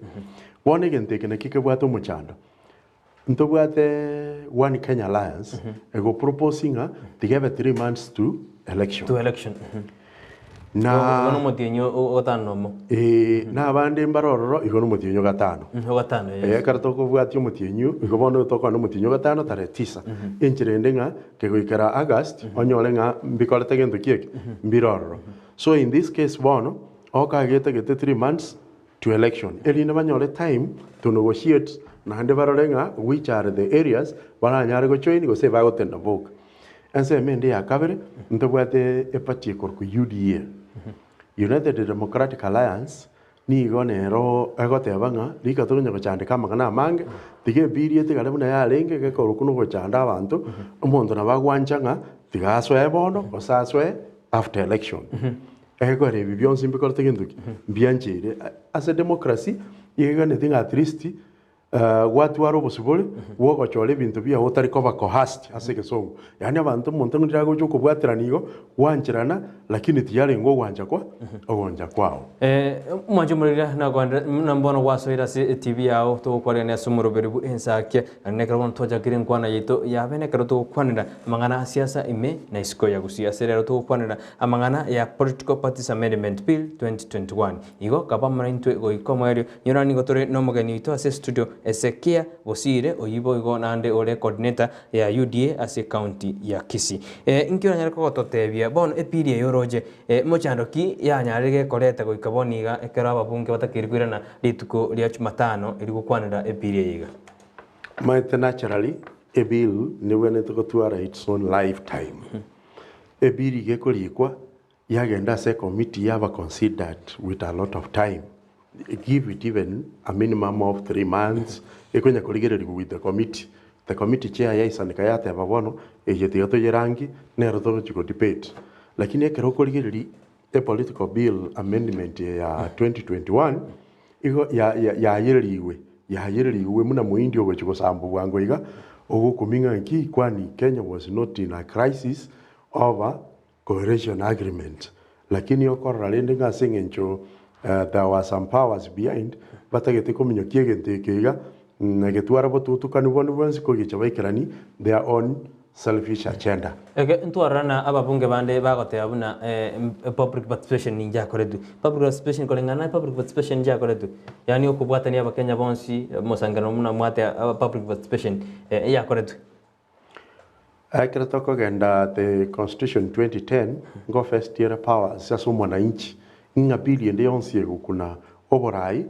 Bono egento eke nakio kebwate omochando, ntobwate One Kenya Alliance ego propose ng'a tiga ebe 3 months to election. To election. Na Igo nomotienyi ogotano nomo. Ee, na abande mbare ororo igo nomotienyi ogatano. Ogatano, yes. Ekero tokobwatia omotienyi igo bono tokogenda omotienyi ogatano tarehe tisa. Enchera ende ng'a kegoikera August onyore ng'a mbikorete gento ki eke mbire ororo. So in this case bono okagete gete 3 months to election erinde banyore time to negotiate naende barore ng'a which are the areas baranyare gojoin gose bagotenda boka. Ensemo ende ya kabere ntobwate eparty ekorokwa UDA, United Democratic Alliance, nigo nero egoteba ng'a rika tokonya gochandeka amang'ana amange, tiga ebill etigare buna yarenge gekorokwa na ogochanda abanto, omonto nabo agwancha ng'a tiga asoe bono gose asoe after election. Egekora ebi bionsi mbikorete gento ki? Mbiancheire. Ase democracy, iga eganeti ng'a at least gwatwara obosibore bwa ogochora ebinto biago otari koba coerced ase egesongo. Yaani abanto omonto ng'a riria agocha okobwaterana igo, gwancherana lakini tiyarenge ogwancha kwa ogoncha kwao. Omwancho omoriri nakoenderera buna mbono gwasoire ase eTV yao togokwarigania ase omoroberi bwe ensakia naende ekero bono twachakire enkwana yaito yabene ekero togokwanera amang'ana a siasa ime na isiko ya Gusii ase rero togokwanera amang'ana ya Political Parties Amendment Bill 2021 igo kaba amo naintwe goika omoerio nyora nigo tore nomogeni oito ase estudio Ezekia Bosire oyio boigo naende ore coordinator ya UDA ase ecounty ya Kisii. Inki oranyare kogototebia bono ebill eye oroche mochando ki yanyarire gekoreta goika bono iga ekero ababunge batakeire koirana rituko ria Jumatano eri gokwanera ebill eye iga? Omanyete naturally ebill nebwenerete gotwara its own lifetime. Ebill iga ekorikwa yagenda ase ecommittee yaba considered with a lot of time. Give it even a minimum of 3 months ekonya korigereriwa with the committee. The committee chair yaisanika yateba bono eye tiga toyerangi nero togochi go debate. Lakini ekero okorigereria a political bill amendment ya 2021 igo yayereriwe yayereriwe buna moindi ogochi gosamba bwango iga ogokumia ng'a nki kwani Kenya was not in a crisis over coalition agreement. Lakini okorora rende ng'a ase eng'encho there were some powers behind batagete kominyokia egento eke iga egetwara botutukani bonde bwensi kogicha baikerani their own selfish agenda. Eke ntwarora na ababunge bande bagoteba buna public participation ninjakoretwe. Public participation koreng'ana na public participation njakoretwe, yaani okobwatania abakenya bonsi omosangerero buna mwate public participation eyakoretwe. Ekero tokogenda the constitution 2010 ngo vest ere powers ase omwananchi ng'a bill ende yonsi egokuna oborai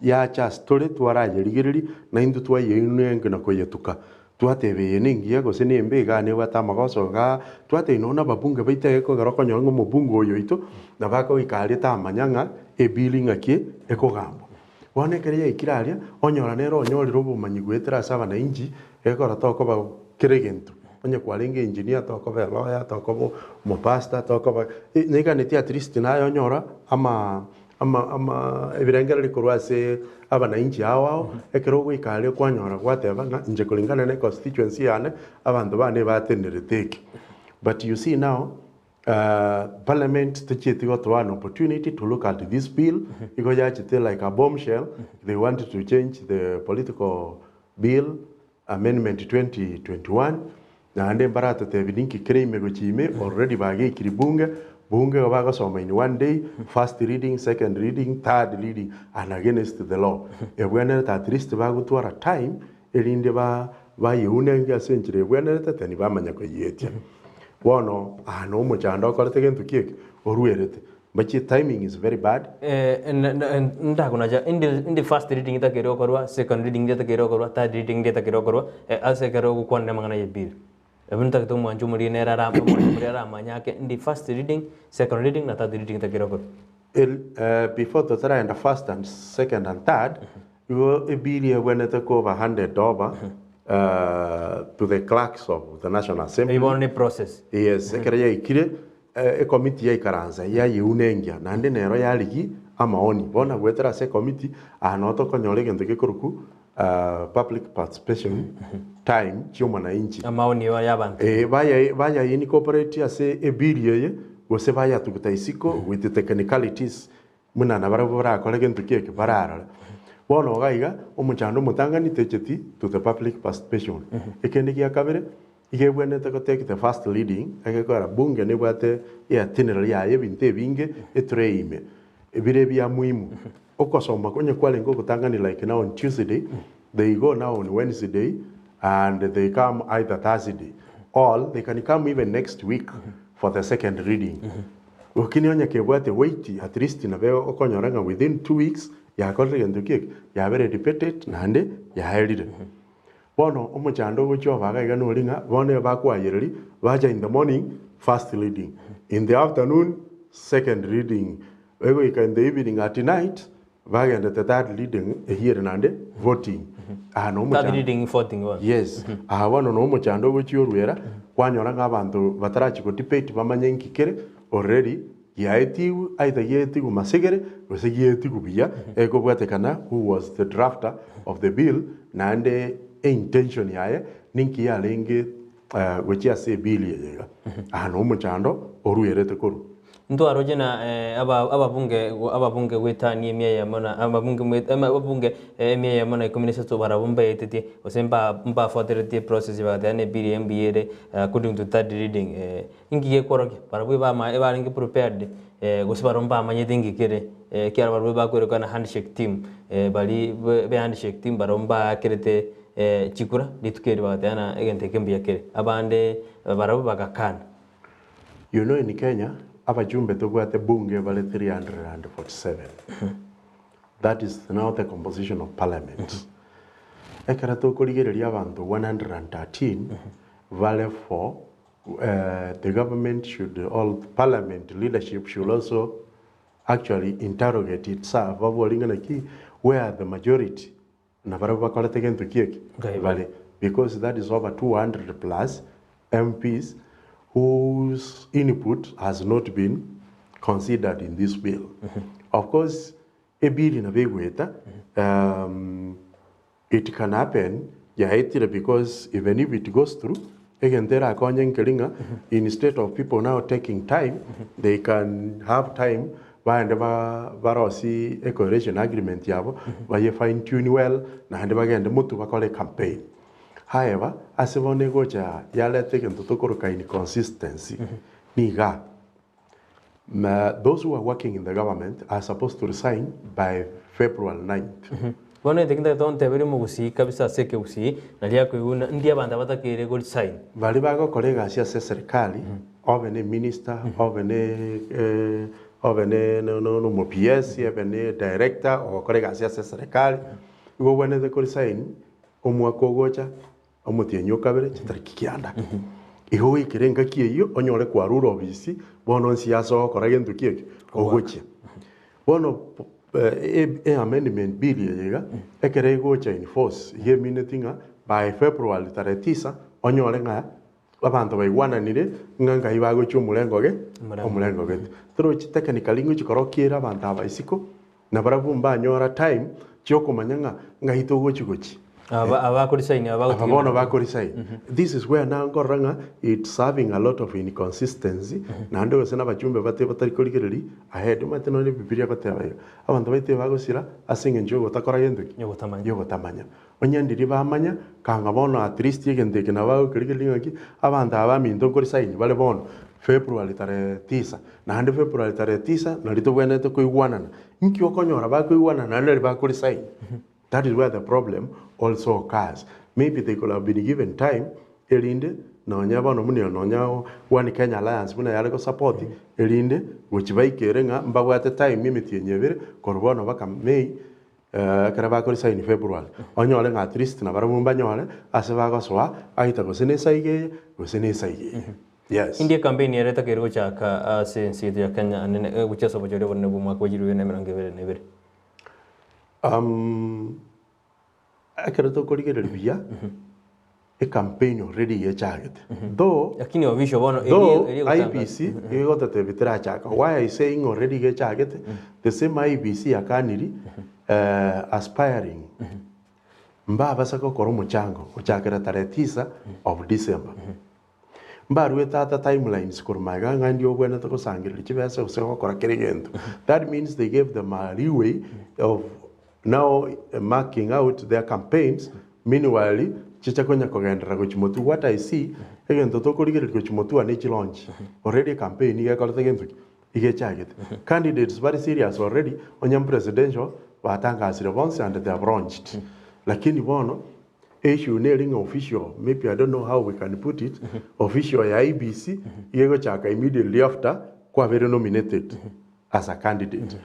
yacha ase tore twarayerigereria naintwe twayeunenga na koyetuka twateba eye na engiya gose na embe igaa nebwate amagoso igaa twateba nonya na ababunge baito egekogera okonyora ng'a omobunge oyo oito nabo akoika aria tamanya ng'a ebill ng'aki ekogambwa. Bono ekero yaikire aria, onyora nere onyorire obomanyi goetera ase abananchi, egekora tokoba kera egento, onye kwarenge engineer tokoba elawyer, tokoba omopastor, tokoba naiganeti at least naye onyora ama ama ama ebirengererio korwa ase abananchi ao ao, ekero ogoika aria kwanyora gwateba ng'a inche kulingana na econstituency yane, abanto bane batenerete eke. But you see now, parliament techieti gotoa an opportunity to look at this bill, igo yachete like a bombshell, they want to change the political bill amendment 2021, naende mbaratotebi ninki kere ime gochia ime, already bageikiri bunge, bunge igo bagosoma in one day, first reading, second reading, third reading and against the law. Ebwenerete at least bagotwara time erinde ba. bayeunengia ase enchera ebwenerete then bamanya koyeetia. Bono aa na omochando okorete gento ki eke? Oruerete. Mbache timing is very bad. Ndakonacha indi indi first reading etakeire gokorwa, second reading etakeire gokorwa, third reading etakeire gokorwa, ase ekero ogokwanera amang'ana ya ebill. Ebi ntagete omwanchi omoria nere ara omwanchi omoria aramanye ake ndi first reading, second reading na third reading etakeire gokorwa. El before totaraenda first and second and third, igo ebill ebwenerete koba handed over to the clerks of the National Assembly. Eyio bono ne process. Yes, ekero yaikire, Ekomiti yaikaransa yayeunengia, naende nero yarigia amaoni. Bono goetera ase ekomiti, aa noo tokonyora egento gekorokwa public participation time chi'omwananchi. Amaoni y'abanto. Eh, baya baya incorporate ase ebill eye, gose bayatuguta isiko with the technicalities Buna nabarabwo barakore gento ki eke bararore. Bono iga iga, omochando omotang'ani techeti to the public participation. Ekende gia kabere, iga ebwenerete go take the first leading, egekogera bunge nebwate eatinera yaye ebinto ebinge etray ime, bire ebia muhimu. Okosoma onye kwarenge ogotang'ani like now on Tuesday, they go now on Wednesday and they come either Thursday or they can come even next week for the second reading. Gokini onye kebwate weight at least nabe okonyora ng'a within 2 weeks yakorire gento ki eke, yabere debated naende yaerire. Bono omochando ogochia oba iga iga nori ng'a bono ebakoayereria bacha in the morning first reading, in the afternoon second reading, egoika in the evening at night bagendete third reading eyio ere naende voting. Aa na Third omochando reading voting bono. Yes, aa bono na omochando ogochia orwera, kwanyora ng'a abanto batarachia go debate bamanye nki kere already giaetigwe either giaetigwe masegere gose giaetigwe buya ekobwatekana who was the drafter of the bill naende eintention yaye ninki yarenge gochia ase ebill eye iga. Aa na omochando orwerete korwa. Ntwaroche na ababunge ababunge goetania emia eyemo na ababunge ababunge emia eyemo na ikomi na isato barabwo mbaetetie gose mba mbafuateretie eprocess bagateba ng'a ebill eye mbuya ere according to third reading inki gekworokia barabwo ebama ebarenge prepared gose barabwo mbamanyete inki kere ekiagera barabwo bakwerekana handshake team baria be handshake team barabwo mbaakerete chikura rituko erio bagateba ng'a egento eke mbuya kere abande barabwo bagakana. You know in Kenya, abajumbe tobwate bunge bare 347. That is now the composition of parliament. Ekero tokorigereria abanto 113 bare for the government should all parliament leadership should also actually interrogate itself babori ng'a naki where the majority na barabwo bakorete gento ki eke Ngai bare because that is over 200 plus MPs whose input has not been considered in this bill. Of course, ebill nabo egoeta it can happen yaetire because even if it goes through egento erakonye nkeri ng'a instead of people now taking time they can have time baende ba barosi a coalition agreement yabo baye fine tune well naende bagende motu bakore campaign. However, ase bono egocha yareta egento tokoroka inconsistency niga ma those who are working in the government are supposed to resign by February 9th. Bono egento ntagete onteberie omogusii kabisa ase ekegusii naria akoigwa buna ndi abanto abatakeire go resign. Baria bagokora egasi ase eserikali obe ne minister obe ne obe ne no PS ebe ne director ogokora egasi ase eserikali igo obwenerete ko resign omwaka ogocha omotienyi okabere chitariki kianda. Igo goikera engaki eyio onyore kwarure ofisi bono onsi ase ogokora gento ki ekio ogochia. Bono e amendment bill eye iga ekero egocha in force iga emineti ng'a by February tarehe tisa onyore ng'a abanto baigwananire ng'a ngai bagochia omorengo ge omorengo gete. Torochi technically ngochi korokia ere abanto aba isiko na barabwo mbanyora time chiokomanya ng'a ngai togochi gochi. Aba aba resign aba Aba bono bako resign. This is where now nkorora ng'a it's having a lot of inconsistency naende gose na abachumbe bate batari korigereria ahead omanyete nonye ebibilia egoteba iga abanto baito ebagosira ase eng'encho yogotakora gento ki? Yogotamanya. Yogotamanya. Onye ndiria bamanya kanga bono at least egento eke nabo bagokerigereria ng'aki abanto aba baminto nko resign bare bono February tarehe tisa naende February tarehe tisa nari tobwenerete koigwanana. Nki okonyora bakoigwanana naende nari bako resign. That is where the problem also occurs. Maybe they could have been given time erinde nonya bono buna nonya One Kenya Alliance buna yare gosupport erinde gochi baikere ng'a mbabwate time emetienyi ebere korwa bono mpaka May ekero bako resign February onyore ng'a at least nabarabwo mbanyore ase bagosoa either gose ne esaiga eye gose ne esaiga eye. Yes. Indi ekampeini ere etakeire gochaka ase ense yaito ya Kenya anene gochia ase obochori obonene bwa omwaka bwa chilifu bibere na emerongo ebere na ebere? Ekero tokorigereria buya, ecampaign already iga echagete. Though, Lakini official bono eri though eri egotangaza. IEBC egototebia terachaka. Why I saying already iga echagete, the same IEBC yakaniri aspiring mbabasa gokora omochango gochakera tarehe tisa of December. Mbaruete ata timelines korwa magega ng'a ndi obwenerete gosangereria chibesa gose gokora kera egento. That means they gave them a leeway of now marking out their campaigns meanwhile chicha konya kogenderera gochia motwe. What I see, egento tokorigereria gochia motwe ne chilaunch. Already ecampaign iga ekorete gento ki? Iga echagete. Candidates bare serious already onye presidential batangasire bonsi and they have launched. Lakini bono Issue neri ng'a official, maybe I don't know how we can put it, official ya IEBC iga egochaka immediately after kwabeire nominated as a candidate.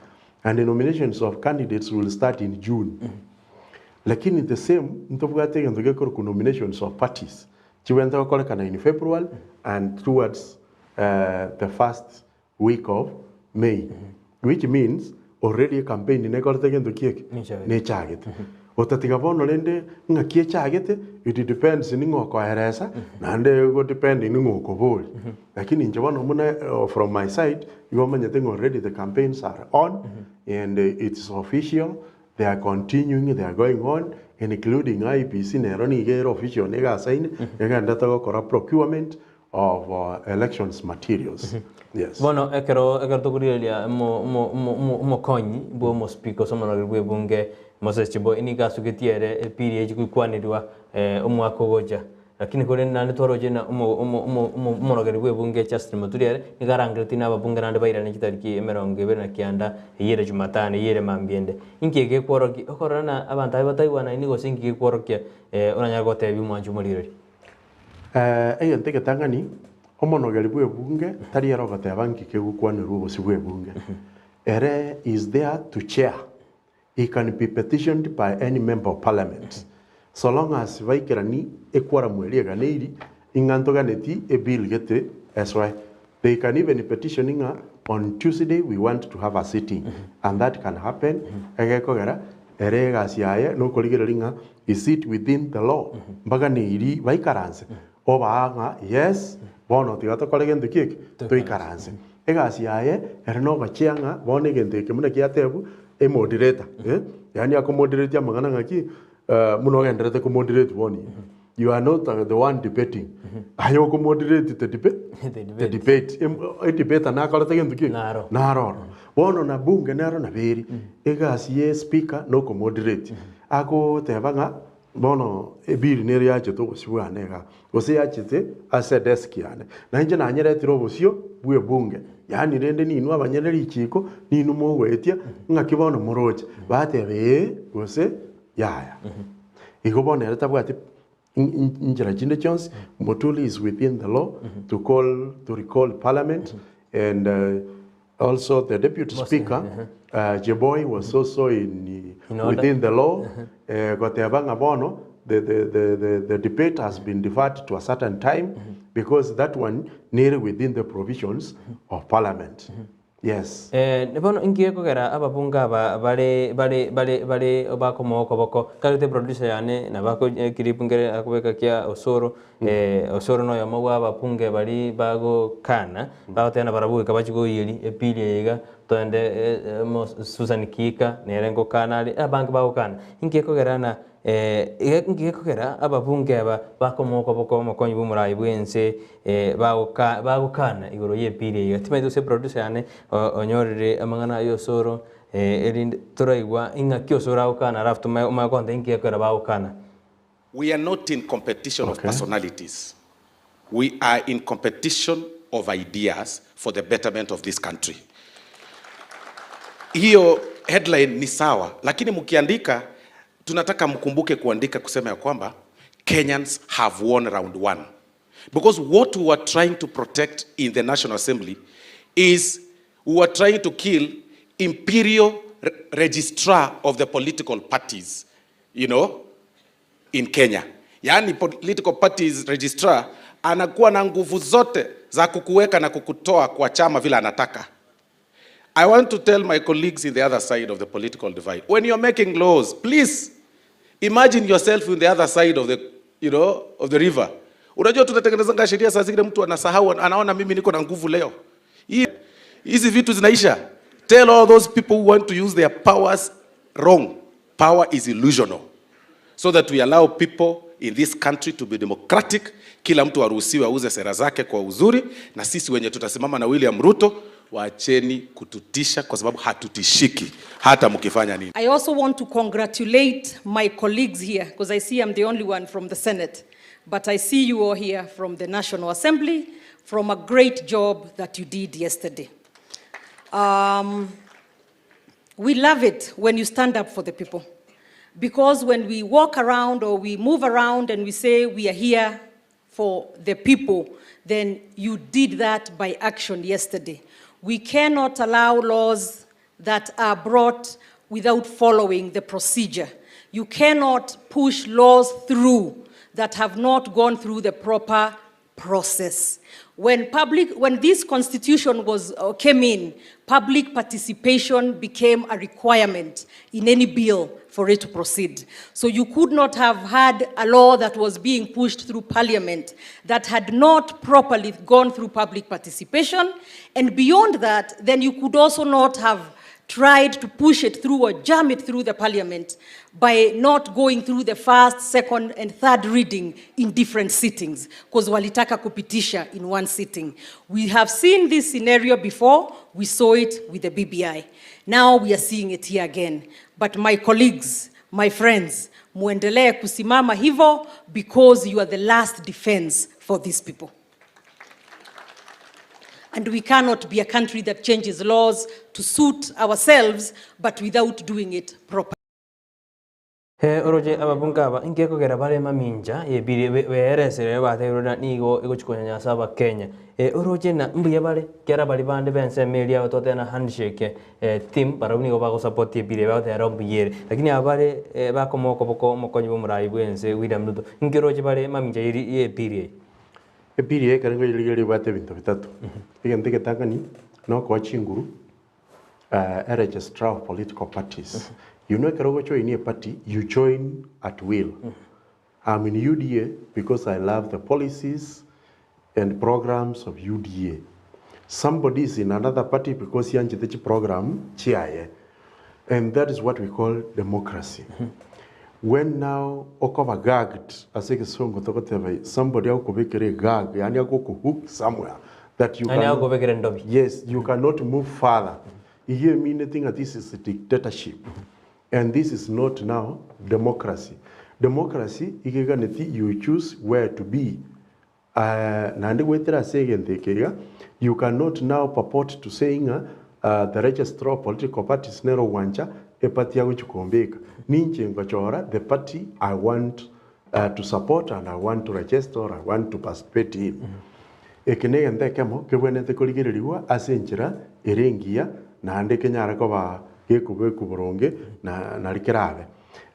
And the nominations of candidates will start in June. Lakini the same, ntobwate egento gekorokwa nominations of parties, chibwenerete gokorekana in February and towards the first week of May which means already ecampaign nekorete gento ki eke? Nechagete. Nechagete. Otatiga bono rende ng'aki echagete it depends ning'o okoeresa naende ego depend ning'o okoboria. Lakini inche bono buna from my side igo omanyete ng'a already the campaigns are on and it's official they are continuing they are going on including IEBC nero nigo ere official nigo asaine egenderete gokora procurement of elections materials. Yes. Bono ekero ekero tokorigereria omo omo omo omo omokonyi bwa omospeaker gose omonogeri bwa ebunge Moses Cheboi nigo asugetie ere epiri echi goikwanerwa omwaka ogocha. Lakini korende naende twaroche na omo omo omo omo omonogeri bwa ebunge Justin Muturi ere nigo arangeretie na ababunge naende bairane chitariki emerongo ebere na kianda eyio ere Jumatano eyio ere mambia ende. Inki egekworokia okorora na abanto abwo bataigwanaini gose inki gekworokia oranyare gotebia omwanchi omorigereria? Egento egetang'ani, omonogeri bw'ebunge tari ere ogoteba nki kegokwanerwa obosio bw'ebunge. Ere is there to chair. He can be petitioned by any member of parliament. So long as baikerani equorum eria eganeiri ing'a ntoganeti ebill gete esoe. They can even petition ng'a on Tuesday we want to have a sitting and that can happen egekogera ere egasi yaye nokorigereria ng'a is it within the law mbaganeiri baikaranse obaa ng'a yes bono tiga tokore gento ki eke toikaranse. Egasi yaye ere nogochia ng'a bono egento eke buna kiatebwa emoderator eh yaani akomoderate amang'ana ng'aki buna ogendererete komoderate bono iga. You are not the one debating. Aye okomoderate the debate. The The debate. debate. Edebate nakorete gento ki? Naro. Naro oro. Bono na bunge nero nabo eri. Egasi ye speaker nokomoderate. Agoteba ng'a bono ebill nere yachete obosio bwane igaa. Gose yachete ase edesk yane. Na inche nanyeretire obosio bwe ebunge. Yaani rende ninwe abanyene richiko, ninwe mogoetia, ng'aki bono moroche. Bateba ee gose yaya. Igo bono ere tabwati inchera chinde chionsi, Muturi is within the law to call to recall parliament and also the deputy speaker Cheboi was also in In order. within the law goteba ng'a bono the the the the the debate has been deferred to a certain time because that one nere within the provisions of parliament. Yes. Bono inki gekogera ababunge aba bare bare bare bare bakomoa okoboko? Tagete producer yane nabo ako eclip nkere akobeka kia Osoro, Osoro noyomo bwa ababunge baria bagokana, bagoteba nabarabwo goika bachie koiyeria ebill eye iga, toende mo Susan Kihika nere ngokana are, abange bagokana. Inki gekogera ng'a inki gekogera ababunge aba bakomoa okoboko omokonyi bw'omorai bw'ense bagoka bagokana igoro y'ebill eye iga? Timanyeti gose eproducer yane onyorire amang'ana aya Osoro erinde toraigwa ing'aki Osoro agokana alafu tomanye omanye kontebia inki gekogera bagokana. We are not in competition of Okay. personalities. We are in competition of ideas for the betterment of this country. Hiyo headline ni sawa, lakini mkiandika, tunataka mkumbuke kuandika kusema ya kwamba Kenyans have won round one. Because what we were trying to protect in the National Assembly is we were trying to kill imperial registrar of the political parties, you know, in Kenya. Yaani political parties registrar anakuwa na nguvu zote za kukuweka na kukutoa kwa chama vile anataka. I want to tell my colleagues in the other side of the political divide, when you're making laws, please imagine yourself in the other side of the, you know, of the river. Unajua tunatengenezanga sheria saa zingine mtu anasahau, anaona mimi niko na nguvu leo. Hii hizi vitu zinaisha. Tell all those people who want to use their powers wrong. Power is illusional. So that we allow people in this country to be democratic. Kila mtu aruhusiwe auze sera zake kwa uzuri, na sisi wenye tutasimama na William Ruto, waacheni kututisha kwa sababu hatutishiki hata mkifanya nini. I also want to congratulate my colleagues here, because I see I'm the only one from the Senate. But I see you all here from the National Assembly, from a great job that you did yesterday. We love it when you stand up for the people. Because when we walk around or we move around and we say we are here for the people, then you did that by action yesterday. We cannot allow laws that are brought without following the procedure. You cannot push laws through that have not gone through the proper process. When this constitution came in, public participation became a requirement in any bill for it to proceed. So you could not have had a law that was being pushed through parliament that had not properly gone through public participation. And beyond that, then you could also not have tried to push it through or jam it through the parliament by not going through the first, second, and third reading in different sittings, because walitaka kupitisha in one sitting. We have seen this scenario before. We saw it with the BBI. Now we are seeing it here again. But my colleagues, my friends, muendelee kusimama hivo because you are the last defense for these people. And we cannot be a country that changes laws to suit ourselves, but without doing it properly. He oroche ababunge aba nkekogera bare mamincha ebiri beeresere bateberera nigo egochikonyanyasa abakenya oroche na mbuya bare kera bari bande bensemo eria batwatera na handshake team barabwo nigo bagosupport ebiri bagotera mbuyere lakini aba bare bakomoa okoboko omokonyi bwa omorai bwa ense William Ruto nkeroche bare mamincha eri ya epiri eye. Epiri eye ekero nkoyerigereria ebwate ebinto bitato. Egento egetang'ani, na okoa chinguru a registrar of political parties. You know ekero ogojoinia eparty, you join at will. I'm in UDA because I love the policies and programs of UDA. Somebody is in another party because yanchete chiprogram chiaye. And that is what we call democracy. When now okoba gagged, ase egesongo togoteba somebody agokobekera egag, yaani agokohook somewhere that you Yaani cannot, agokobekera endobi. Yes, you cannot move further. Iye emineti ng'a this is a dictatorship and this is not now democracy. Democracy iga eganeti you choose where to be. Naende goetera ase egento eke iga, you cannot now purport to say ng'a the registrar of political parties nere ogwancha eparty agochia kombeka. Ninche ngochora the party I want to support and I want to register or I want to participate in. Eke negento ekemo kebwenerete korigererigwa ase enchera ere engiya naende kenyare koba gekobekwa boronge na nari kerabe.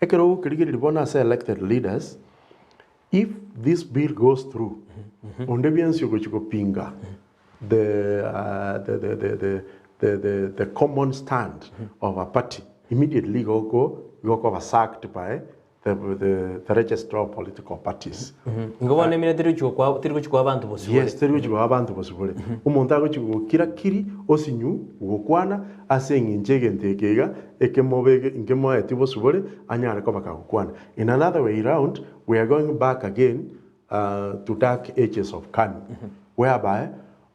Ekero ogokerigereria bono ase elected leaders, if this bill goes through, onde bwensi ogochia gopinga the, the, the, the, the, the, the, the common stand of a party, immediately igo igokoba sacked by the, the, the registrar of political parties. Igo bono emine teri gochia gokwa teri gochia koa abanto bosibore. Yes, teri gochia koa abanto bosibore. Omonto agochia gokira kiri osinyu gokwana ase eng'encho egento eke iga ekemobe nkemoeti bosibore anyare koba kagokwana. In another way round, we are going back again to dark ages of KANU, whereby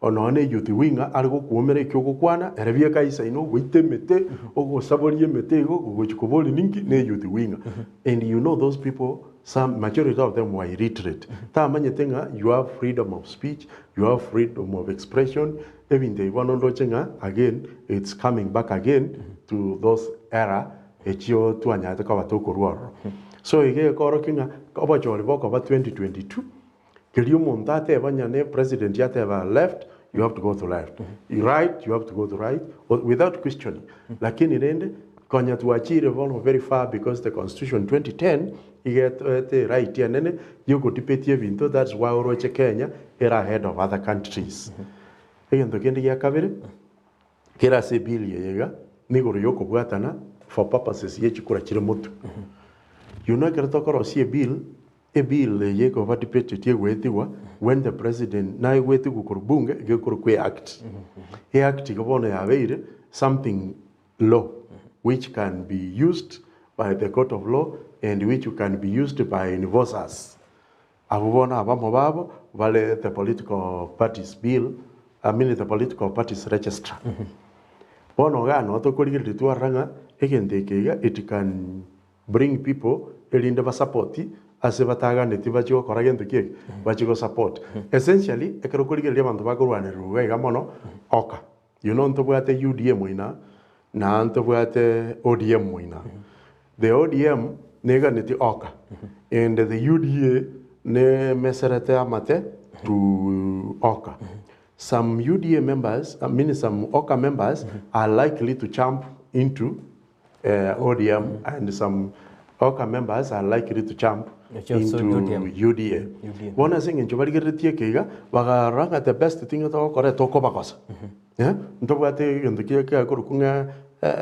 Nonya ne youth wing are gokuomera eki ogokwana, ere bieka aisaine ogoita emete, ogosaboria emete igo, gogochia koboria ninki ne youth wing. And you know those people, some majority of them were illiterate. Tamanyete ng'a you have freedom of speech, you have freedom of expression, ebinto ebi bono ndoche ng'a again it's coming back again to those era echio twanyarete koba tokorwa ororo. So iga ekorokia ng'a obochori bokoba 2022, keria omonto ateba onye ne president ateba left, you have to go to left, right, you have to go to right, without questioning. Lakini rende, konya twachire bono very far because the constitution 2010 iga etoete right enene ya ogodebatia ebinto, that's why oroche Kenya ere ahead of other countries. Egento kende gia kabere, kere ase ebill eye iga, nigoro ya okobwatana for purposes ye chikura chire motwe. You know ekero tokorosia ebill, ebill eye ekoba debated egoetigwa when the president naegoetigwa korwa bunge iga ekorokwa eact. Eact iga bono yabeire something law which can be used by the court of law and which can be used by enforcers. Abwo bono abamo babo bare the political parties bill, I mean the political parties registrar. Bono igaa noo tokorigereria twarora ng'a egento eke iga it can bring people erinde ba support ase bataganeti bachie gokora gento ki eke? Bachie go support. Essentially ekero okorigereria abanto bakorwanererwa iga iga mono oka. You know ntobwate UDA moina na ntobwate ODM moina. The ODM neganeti oka and the UDA nemeserete amate to oka. Some UDA members, I mean some oka members are likely to jump into ODM and some oka members are likely to jump into UDA. Bono ase eng'encho barigereretie eke iga, bakarora ng'a the best thing togokora tokobagosa. Eh, ntobwate egento kiria kiakorokwa ng'a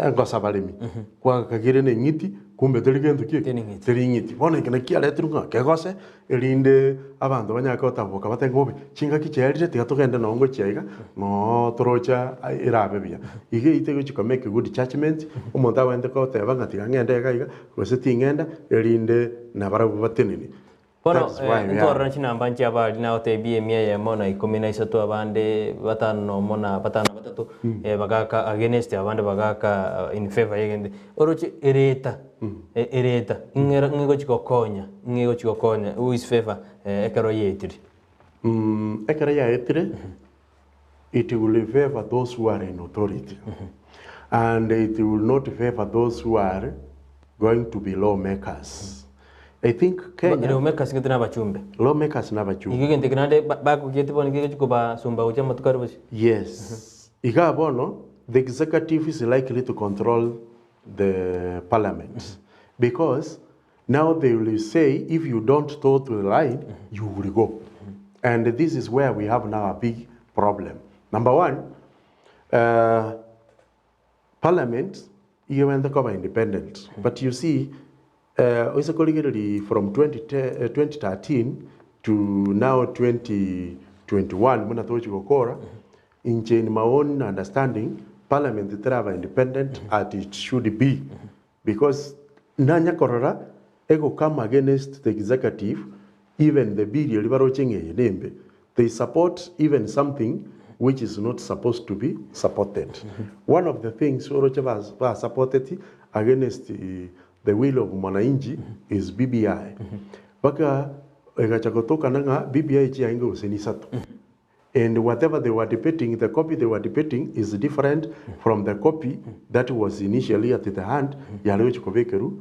engosa baremi, kwakagire na eng'iti kumbe teri gento ki eke? Teri eng'iti. Bono eke naki kiaretirwe ng'a kegose erinde abanto banyare gotaboka batebe ng'a obe chingaki chiaerire tiga togende noo ngochia iga noo torocha erabe buya. Iga eyio tegochi ko make good judgement, omonto abwenerete goteba ng'a tiga ng'ende iga iga gose ting'enda erinde nabarabwo batenene. Bono That is why we are. ntwarora chinamba nchia abari nagotebia emia eyemo na ikomi na isato abande batano na omo na batano na batato bagaka against abande bagaka in favour y'egento. Oroche ereta ereta ng'era ng'egochi gokonya ng'egochi gokonya who is favour ekero yaetire. Ekero yaetire it will favour those who are in authority and it will not favour those who are going to be law makers. I think Kenya. Law makers gete na abachumbe. Law makers na abachumbe. Igo egento eke naende bakogieti bono kegochi kobasumba gochia amatuko aria bosio. Yes. Iga bono the executive is likely to control the parliament because now they will say if you don't toe to the line you will go and this is where we have now a big problem. Number one, uh, parliament igemente koba independent but you see uh, oise korigereria from 20, 2013 to now 2021 buna tochi gokora inche in my own understanding parliament teraba independent as it should be because nanya korora ego come against the executive even the bill eri baroche ng'eye nembe they support even something which is not supposed to be supported. One of the things oroche ba supported against the will of mwananchi is BBI. Baka egacha gotokana ng'a BBI chiaenge gose nisato. And whatever they were debating, the copy they were debating is different from the copy that was initially at the hand yare gochi kobekerwa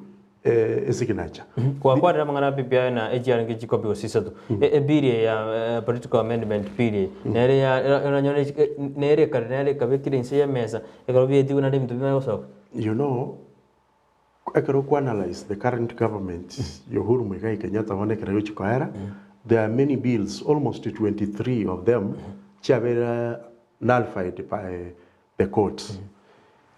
esignature. Gwakwanire amang'ana a BBI na echiarenge chikopi gose isato. Ebill eye ya political amendment bill eye nere ya oranyore nere ekare nere ekabekire inse ya emesa ekero bietigwe naende ebinto bimanye gosoka. You know, ekero okwa analyse the current government ya Uhuru Muigai Kenyatta bono ekero egochi koera, there are many bills, almost 23 of them, chiabeire nullified by the courts.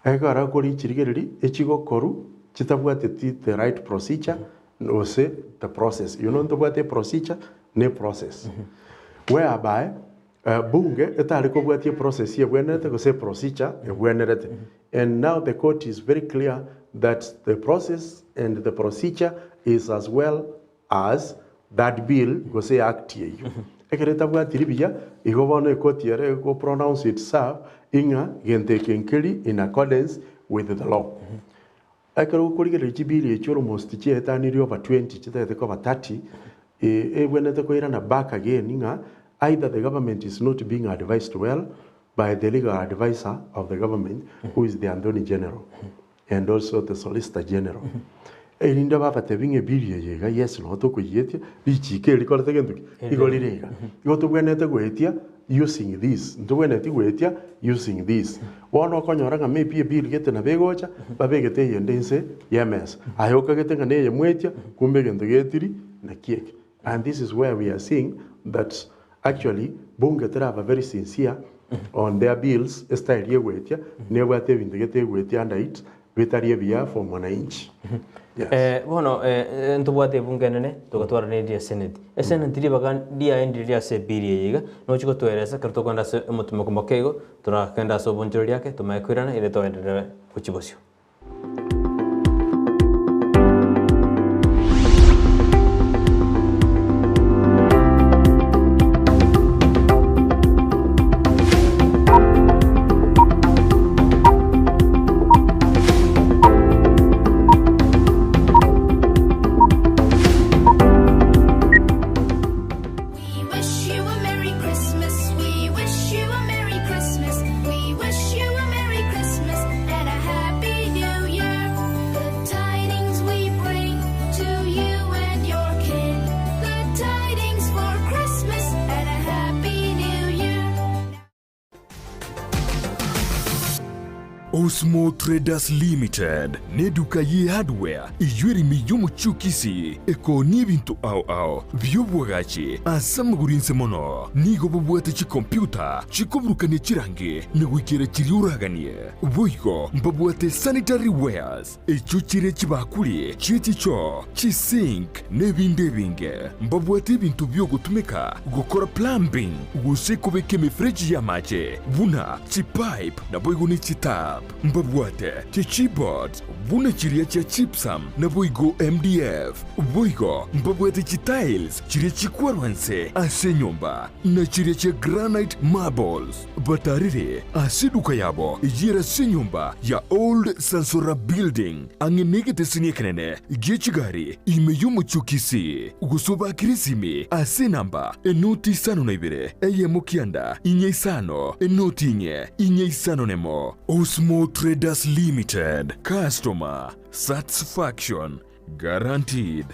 Ekero okorichirigereria echigokorwa chitabwateti the right procedure gose the process. You know ntobwate eprocedure na eprocess whereby bunge etari kobwatia eprocess ebwenerete gose eprocedure ebwenerete. And now the court is very clear that the process and the procedure is as well as that bill gose act eyio. Ekero etabwatiri buya, igo bono ekoti ere ego pronounce itself ing'a gento eke nkeri in accordance with the law. Ekero okorigereria chibill echio almost chiaetanirie over 20 chitagete koba 30, ebwenerete koirana back again ng'a either the government is not being advised well by the legal advisor of the government who is the Attorney General and also the Solicitor General. Erinde babatebi ng'a ebill eye iga yes nabo tokoyietia, richiiko eri rikorete gento ki? Igo rire iga. Igo tobwenerete goetia using this, ntobwenereti goetia using this. Bono okonyora ng'a maybe ebill gete nabo egocha, babegete eyende inse y'emesa. Aye okagete ng'a neye mwetia, kumbe egento getiri naki eke. And this is where we are seeing that actually bunge teraba very sincere on their bills, estyle egoetia, nebwate ebinto gete egoetia under it, bitari ebiya for mwananchi. Yes. Eh, bono eh, eh, ntobwate ebunge enene togatwaraneirie eseneti. Eseneti ribaga riaye ndiri ase ebiri eye iga, nochi gotoeresa ekero tokogenda ase omotimoko moke igo, torakende ase obonchoreria ake, tomanye koirana ere toenderere gochia bosio. We wish you a Merry Christmas. We wish you a Merry Christmas. We wish you a Merry Christmas and a Happy New Year. Good tidings we bring to you and your kin. Good tidings for Christmas and a Happy New Year. Osmo Traders Limited neduka ye hardware eyio ere ime y'omochie o Kisii ekoonia ebinto ao ao bi'obwagachi ase amagoro inse mono. Nigo bobwate chikompiuta chikoburukania chirangi na goikera chiria oraganie. Boigo mbabwate sanitary wares echio chire chibakuri chie chichoo, chisink na ebinde ebinge. Mbabwate ebinto bi'ogotumeka gokora plumbing gose kobeka emefereji y'amache buna chipipe naboigo ne chitap. Mbabwate chichipboards buna chiria chia gypsum naboigo MDF. Boigo mbabwate chitiles chiria chikwarwa nse ase enyomba na chiria chia granite marbles. Batarire ase eduka yabo eyio ere ase enyomba ya Old Sansora Building, ang'e negeteseni ekenene gie chigari ime y'omochie o Kisii, gose obakire esimi ase enamba enoti isano na ibere, eyemo kianda, inye isano, enoti inye, inye isano nemo. Osmo Traders Limited, Customer Satisfaction Guaranteed.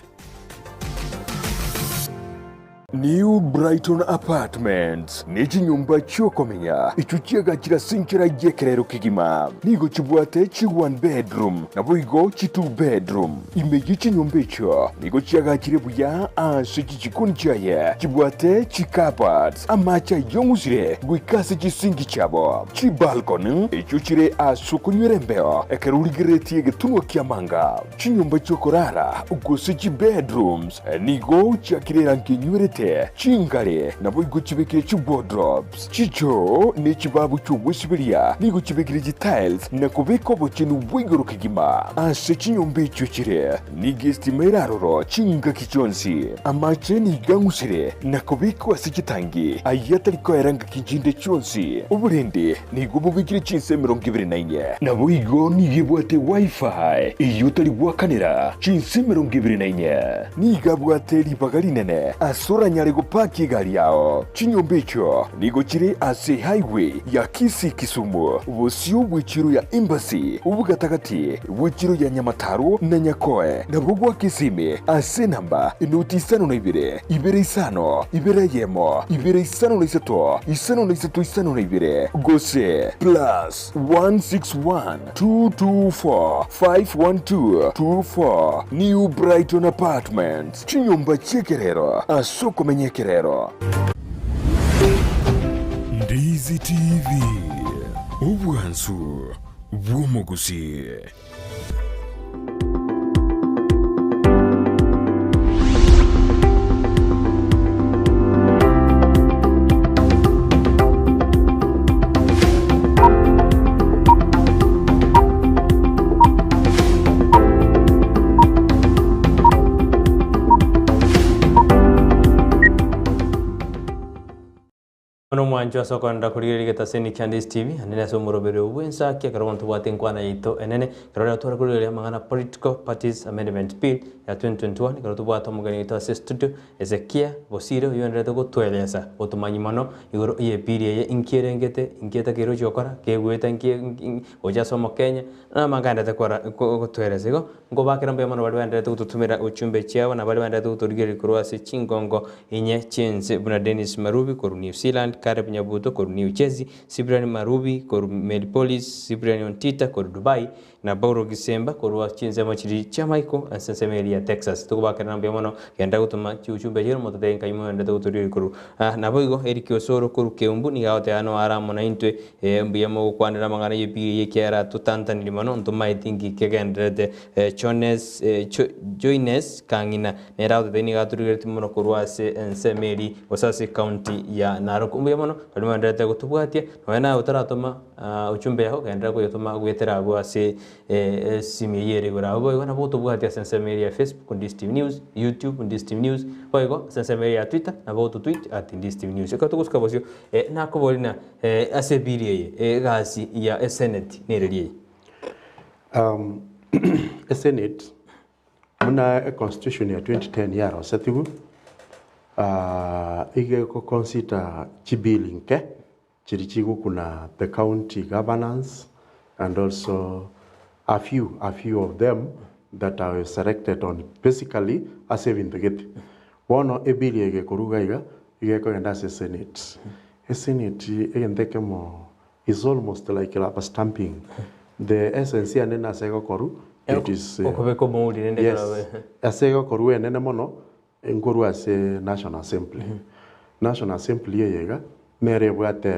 New Brighton Apartments ne chinyomba chi'okomenya echio chiagachire ase enchera y'ekerero kegima. Nigo chibwate chi one bedroom naboigo chi two bedroom. Ime ye chinyomba echio nigo chiagachire buya ase chichikoni chiaye chibwate chi cupboards, amache ayong'usire goika ase chisinki chiabo, chibalcony echio chire ase okonywera embeo ekero origereretie egetunwa ki'amanga. Chinyomba chi'okorara gose chibedrooms nigo chiakire erangi enywerete, chingare naboigo chibekire chiwardrobes, chichoo ne chibabu chi'ogwesiberia nigo chibekire chitiles na kobeka obochenu bwa igoro kegima. Ase chinyomba echio chire nigo estima ere aroro chingaki chionsi. Amache nigo ang'usire na kobekwa ase chitangi ayio atari koera ngaki chinde chionsi. Oborendi Nigo bobekire chinsa 24. Naboigo nigo ebwate Wi-Fi eyio otari goakanera chinsa 24. Nigo abwate ribaga rinene ase oranyare gopaki egari yao. Chinyomba echio nigo chire ase highway ya Kisii-Kisumu, bosio bw'echiro ya Embassy, obogatagati bw'echiro ya Nyamataro na Nyakoe, nabwo gwa Kisimi ase enamba enoti isano na ibere, ibere isano, ibere eyemo, ibere isano na isato, isano na isato isano na ibere, gose plus 161 224 512 24 New Brighton Apartments, chinyomba chi'ekerero ase okomenya ekerero. Ndizi TV, obwansu bw'omogusii. Bono omwancho ase okoenderera korigereria egetaseni kia Ndisi TV, naende ase omoroberio bw'ensaki ekero bono tobwate enkwana yaito enene, ekero rero tware korigereria amang'ana Political Parties Amendment Bill ya 2021, ekero tobwate omogeni oito ase estudio, Hezekia Bosire oyio oendererete gotoelesa otomanyi mono igoro y'ebill eye inki erengete, inki etakeire gochia gokora, kegoeta nki gocha ase omokenya, na amange aendererete kora gotoelesa. Igo nkobakera mbuya mono baria baendererete gototumera uchumbe chiabo na baria baendererete gotorigereria korwa ase chingongo inye chi'ense buna Dennis Marubi korwa New Zealand, Caleb Nyabuto korwa New Jersey, Cyprian Marubi korwa Medipolis, Cyprian Ontita korwa Dubai, na Paulo Gisemba korwa chinsemo chiria chi'amaiko ase ensemo eria ya Texas. Tokobakerera mbuya mono, genda gotoma chiuchumbe chiria mototebie nkai mogenderete gotorigereria korwa aa. Naboigo Eric Osoro korwa Keumbu nigo agoteba noyo are amo naintwe, ee mbuya mogokwanera amang'ana y'ebiiri eye ekiagera totantaniri mono ntomaeti nki kegendererete. Jones, Joines Kang'ina nere agototebia nigo atorigeretie mono korwa ase ensemo eria gose ase ecounty ya Narok. Mbuya mono baria mogendererete gotobwatia, nonya naye otaratoma ujumbe yao genderera koyetoma goetera abwo ase esimi eyio ere igoro abwo. Boigo nabo gotobwatia ase ensemo eria ya Facebook Ndisi TV News, YouTube Ndisi TV News, boigo ase ensemo eria ya Twitter nabo gototweet at Ndisi TV News. Ekero togosuka bosio nakoboria ng'a ase ebill eye egasi ya esenate nereri eye? Esenate buna econstitution ya 2010 yarosetigwe, iga egoconsider chibill nke chiria chigokuna the county governance and also a few a few of them that are selected on basically ase ebinto gete. Bono ebill eye egekorwa iga iga, iga ekogenda ase esenate. Esenate egento ekemo Is almost like rubber stamping. The essence yane nase egokorwa, it is Okobeka omouri rende yes, karabe. ase egokorwa enene mono nkorwa ase National Assembly. National Assembly eye iga nere ebwate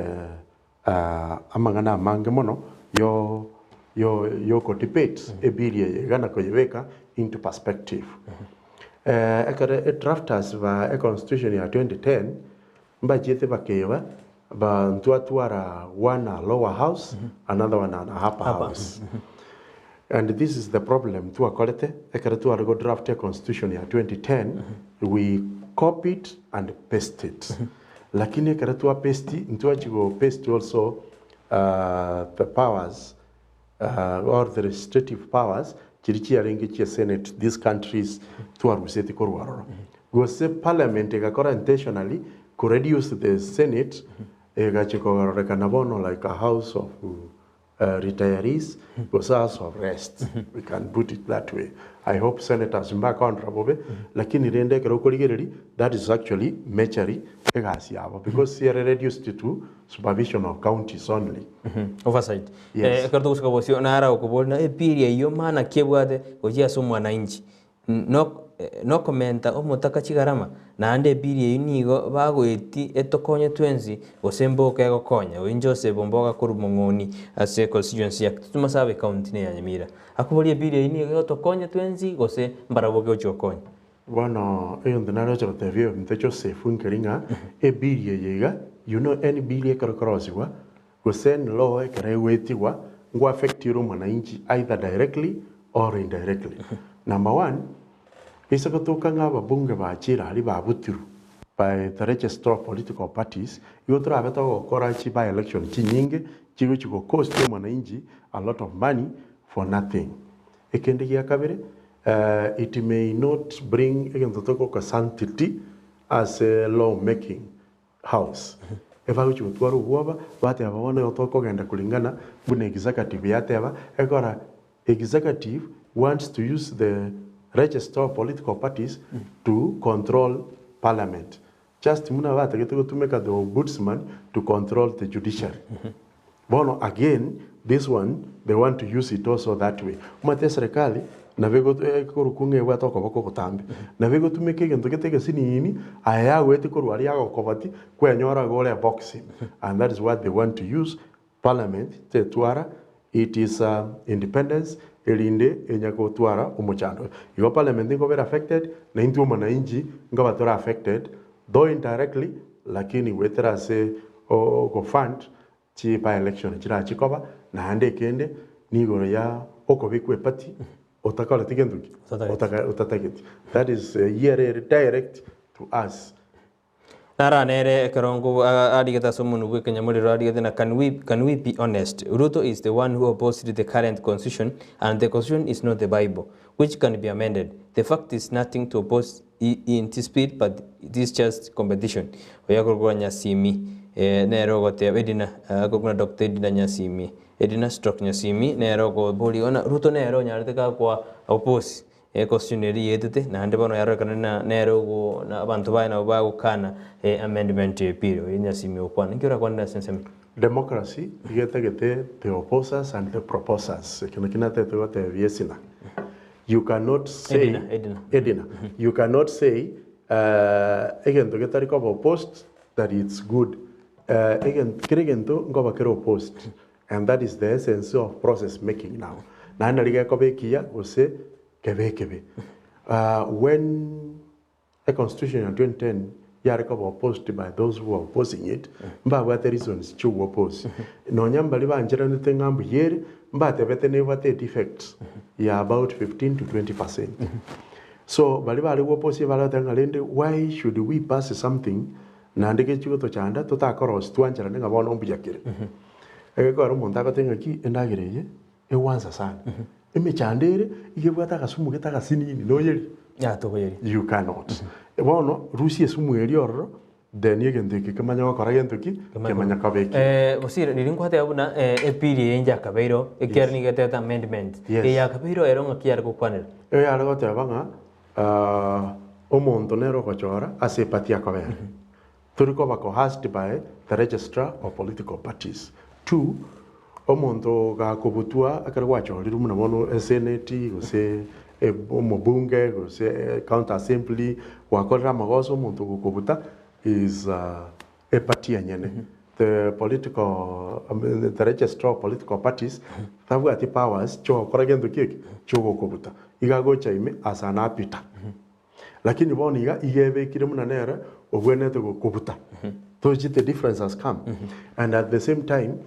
amang'ana amange mono yo yo yoko debate ebill eye iga na koyebeka into perspective. Ekero edrafters ba econstitution ya 2010 Mbachiete bakeba, ba ntwatwara one a lower house, another one an upper house. And this is the problem twakorete ekero tware go draft a constitution ya 2010, we copied and pasted. Lakini ekero twa paste, ntwachi go paste also the powers or the legislative powers chiria chiarenge chia senate these countries twaruseti korwa ororo. Gose parliament egakora intentionally ko reduce the senate egachia kororekana bono like a house of retirees gose house of rest we can put it that way. I hope senators mbakondora bobe lakini rende ekero okorigereria that is actually majorly egasi yabo because ere reduced to Supervision of counties only. Oversight. Yes. Eh, ekero togosuka bosio nara okoboria na ebill eyio maana ki ebwate gochia ase omwananchi No nokomenta omotaka chigarama, naende ebill eyio nigo bagoeti etokonye twensi gose mboka egokonya. Oyio Joseph Omboga korwa Mong'oni ase constituency ya Kitutu Masaba ecounty ne ya Nyamira. Akoboria ebill eyio nigo egotokonya twensi gose mbarabwo kegochia gokonya. Bono egento naroche gotebia oyominto Joseph nkeri ng'a ebill eye iga, you know any bill ekero ekorosiwa, gose any law ekero egoetigwa, ngo affect ere omwananchi either directly or indirectly. Number one, ase gotoka ng'a ababunge bachire aria babutirwe by the registrar of political parties, igo torabe togokora chi by election chinyinge chigochi go cost omwananchi a lot of money for nothing. Ekende gia kabere, it may not bring egento togoka sanctity ase law making house. Ebagochia gotwara obwoba, bateba bono igo tokogenda kulingana buna executive yateba, ekora executive wants to use the register of political parties to control parliament. Just buna batagete gotumeka the ombudsman to control the judiciary. Bono again this one they want to use it also that way. Omanyete eserekari nabo ekorokwa ng'a ebwate okoboko ogotambe, nabo egotumeka egento gete egesinini aye yagoetie korwa aria yagokobati kwenyora iga ore ebox ime and that is what they want to use parliament tetwara it is independence erinde enya gotwara omochando oyo. Igo parliament nkoba ere affected na intwe omwananchi nkoba tore affected though indirectly lakini goetera ase ogo fund chi by election chirachi koba naende ekende nigoro ya okobekwa eparty otakoreti gento ki? Otatageti. That is ere direct to us. Nara nere ekero nko arigete ase omonwe bwa ekenyamorero arigete na can we, can we be honest? Ruto is the one who opposed the current constitution and the constitution is not the bible which can be amended. The fact is nothing to oppose in this bill but it is just competition. Oyo akorokwa Nyasimi eh, nere ogoteba Edina akorokwa na Doctor Edina Nyasimi Edina stroke Nyasimi nere okoboria ona Ruto nere onyarete gakwa oppose Econstitution eria yaetete, naende bono yarorekana na nere ogo na abanto baye nabo bagokana amendment eye pi oyo Nyasimi ogokwana. Inki orakwanere ase ensemo eye? Democracy iga etagete the opposers and the proposers. Ekio nakio natagete gotebia esina. You cannot say Edina, Edina. Edina. You cannot say egento getari koba opposed that it's good. Egento kera egento nkoba kere opposed And that is the essence of process making now. Naende nari gekoba ekiya gose kebe ekebe. When a constitution ya 2010 yare koba opposed by those who were opposing it, mbabwate reasons chia oppose. Nonya mbari bancheranete ng'a mbuya ere, mbatebete nebwate edefect ya about 15 to 20 percent. So baria bare goopposia bare goteba ng'a rende why should we pass something naende gechi gotochanda totakorosia twancherane ng'a bono mbuya kere. Egekogera omonto agoteba ng'aki endagera eye egwansa sana, emechando ere iga ebwate agasumu gete agasinini noyeria? Yaya tokoyeria. You cannot. Bono rusia esumu eria ororo then egento eke kemanye gokora gento ki? Kemanye koba ekiya. Gose riria nkwateba buna ebill eye inche akabeire ekiagera nigo etebete amendment. Yes. Eye yakabeire ero ng'aki yare gokwanera? Eye yare goteba ng'a omonto nere ogochora ase eparty akobera. Tori koba coerced by the registrar of political parties. Two, omonto gakobutwa ekero gwachorirwe buna bono eseneti gose omobunge gose county assembly gwakorire amagoso omonto ogokobuta is eparty enyene. The political the registrar of political parties tabwati powers chiogokora gento ki eke? Chiogokobuta. Iga agocha ime as an arbiter. Lakini bono iga iga ebekire buna nere obwenerete gokobuta. Tochi the difference has come. And at the same time,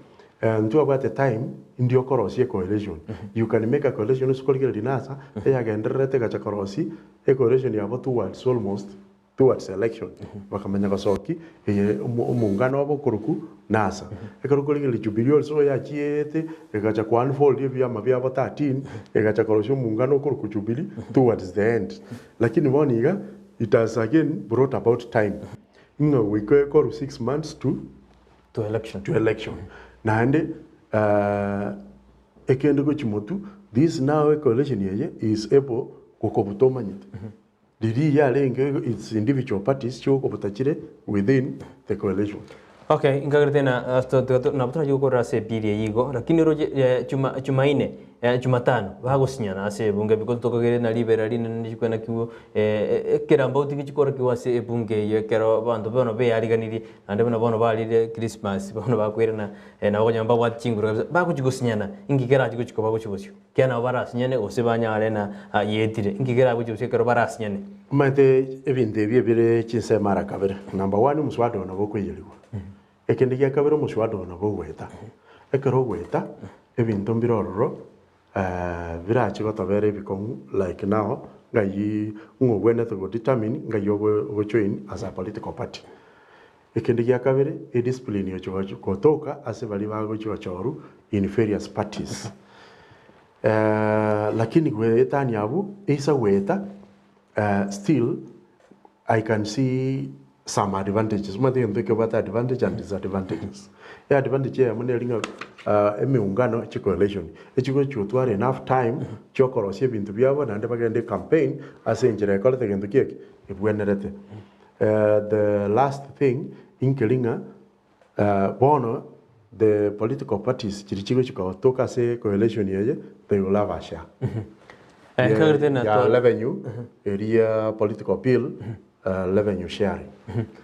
ntwabwate time ndi okorosia ecoalition. You can make a coalition ase korigereria NASA, eyagendererete egacha korosia ecoalition yabo towards almost towards election. Bakamanya gosoki eye omoungano obo okorokwa NASA. Ekero okorigereria Jubilee also yachiete egacha ko unfold ebiama biabo 13 egacha korosia omongano okorokwa Jubilee towards the end. Lakini bono iga it has again brought about time ng'a goika ekorwe 6 months to To election. to election. Naende ekende gochia motwe this now ecoalition eye is able gokobuta omanyete. Riria yarenge its individual parties chigokobuta chire within the coalition. Okay, nkagerete na nabo torachi gokorera ase ebill eyio igo, lakini oroche chuma chumaine chumatano bagosinyana ase ebunge because tokagere na ribera rinene richikwena kiwo ekerambauti gichikorokigwa ase ebunge eyio ekero abanto bono beyariganirie naende buna bono barire christmas bono bakoirana nabo okonyora mbabwate chinguru kabisa bagochi gosinyana inki kerachi gochi koba gochi bosio. Ekiagera nabo barasinyane, gose banyare na ayetire. Inki keragochie gose ekero barasinyane? Omanyete ebinto ebi ebire chinsemo ara kabere. Number one, omoswada oyo nabo okoiyerigwa. Ekende gia kabere omoswada oyo nabo ogoeta. Ekero ogoeta, ebinto mbire ororo birache gotobera ebikong'u like now, ng'ai ng'o obwenerete go determine ng'ai ogo ogojoin as a political party. Ekende gia kabere, ediscipline yochia gotoka ase baria bagochia gochorwa in various parties. Lakini goetania abwo, eisa goeta still I can see some advantages. Omanyete egento ekebwate advantage and disadvantages. Eadvantage eyemo neri ng'a emeungano chicoalition echigochia gotwara enough time chiokorosia ebinto biabo naende bagende ecampaign ase enchera ekorete gento ki eke? Ebwenerete. The last thing inkeri ng'a bono the political parties chiria chigochi gotoka ase coalition eye they will have a share Nkagerete na ya revenue eria political bill revenue sharing.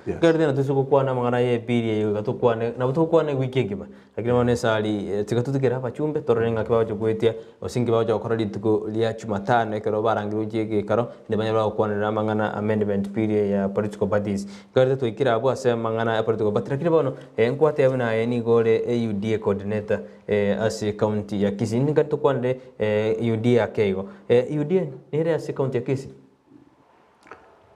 Yes. Nkagerete na toise gokwana amang'ana ya ebill eye iga tokwane nabo togokwana ewiki engima Lakini bono esari, tiga totigere abachumbe, torore ng'aki bagocha goetia, gose inki bagocha gokora rituko ria Chumatano ekero barangire gochia egekaro, naende banyare bagokwanera amang'ana amendment bill ya political parties. Nkarete twaikire abwo ase amang'ana ya political party, lakini bono nkwateba buna aye nigo ore UDA coordinator ase ecounty ya Kisii. Ninkare tokwanere UDA ake igo. UDA nere ase ecounty ya Kisii?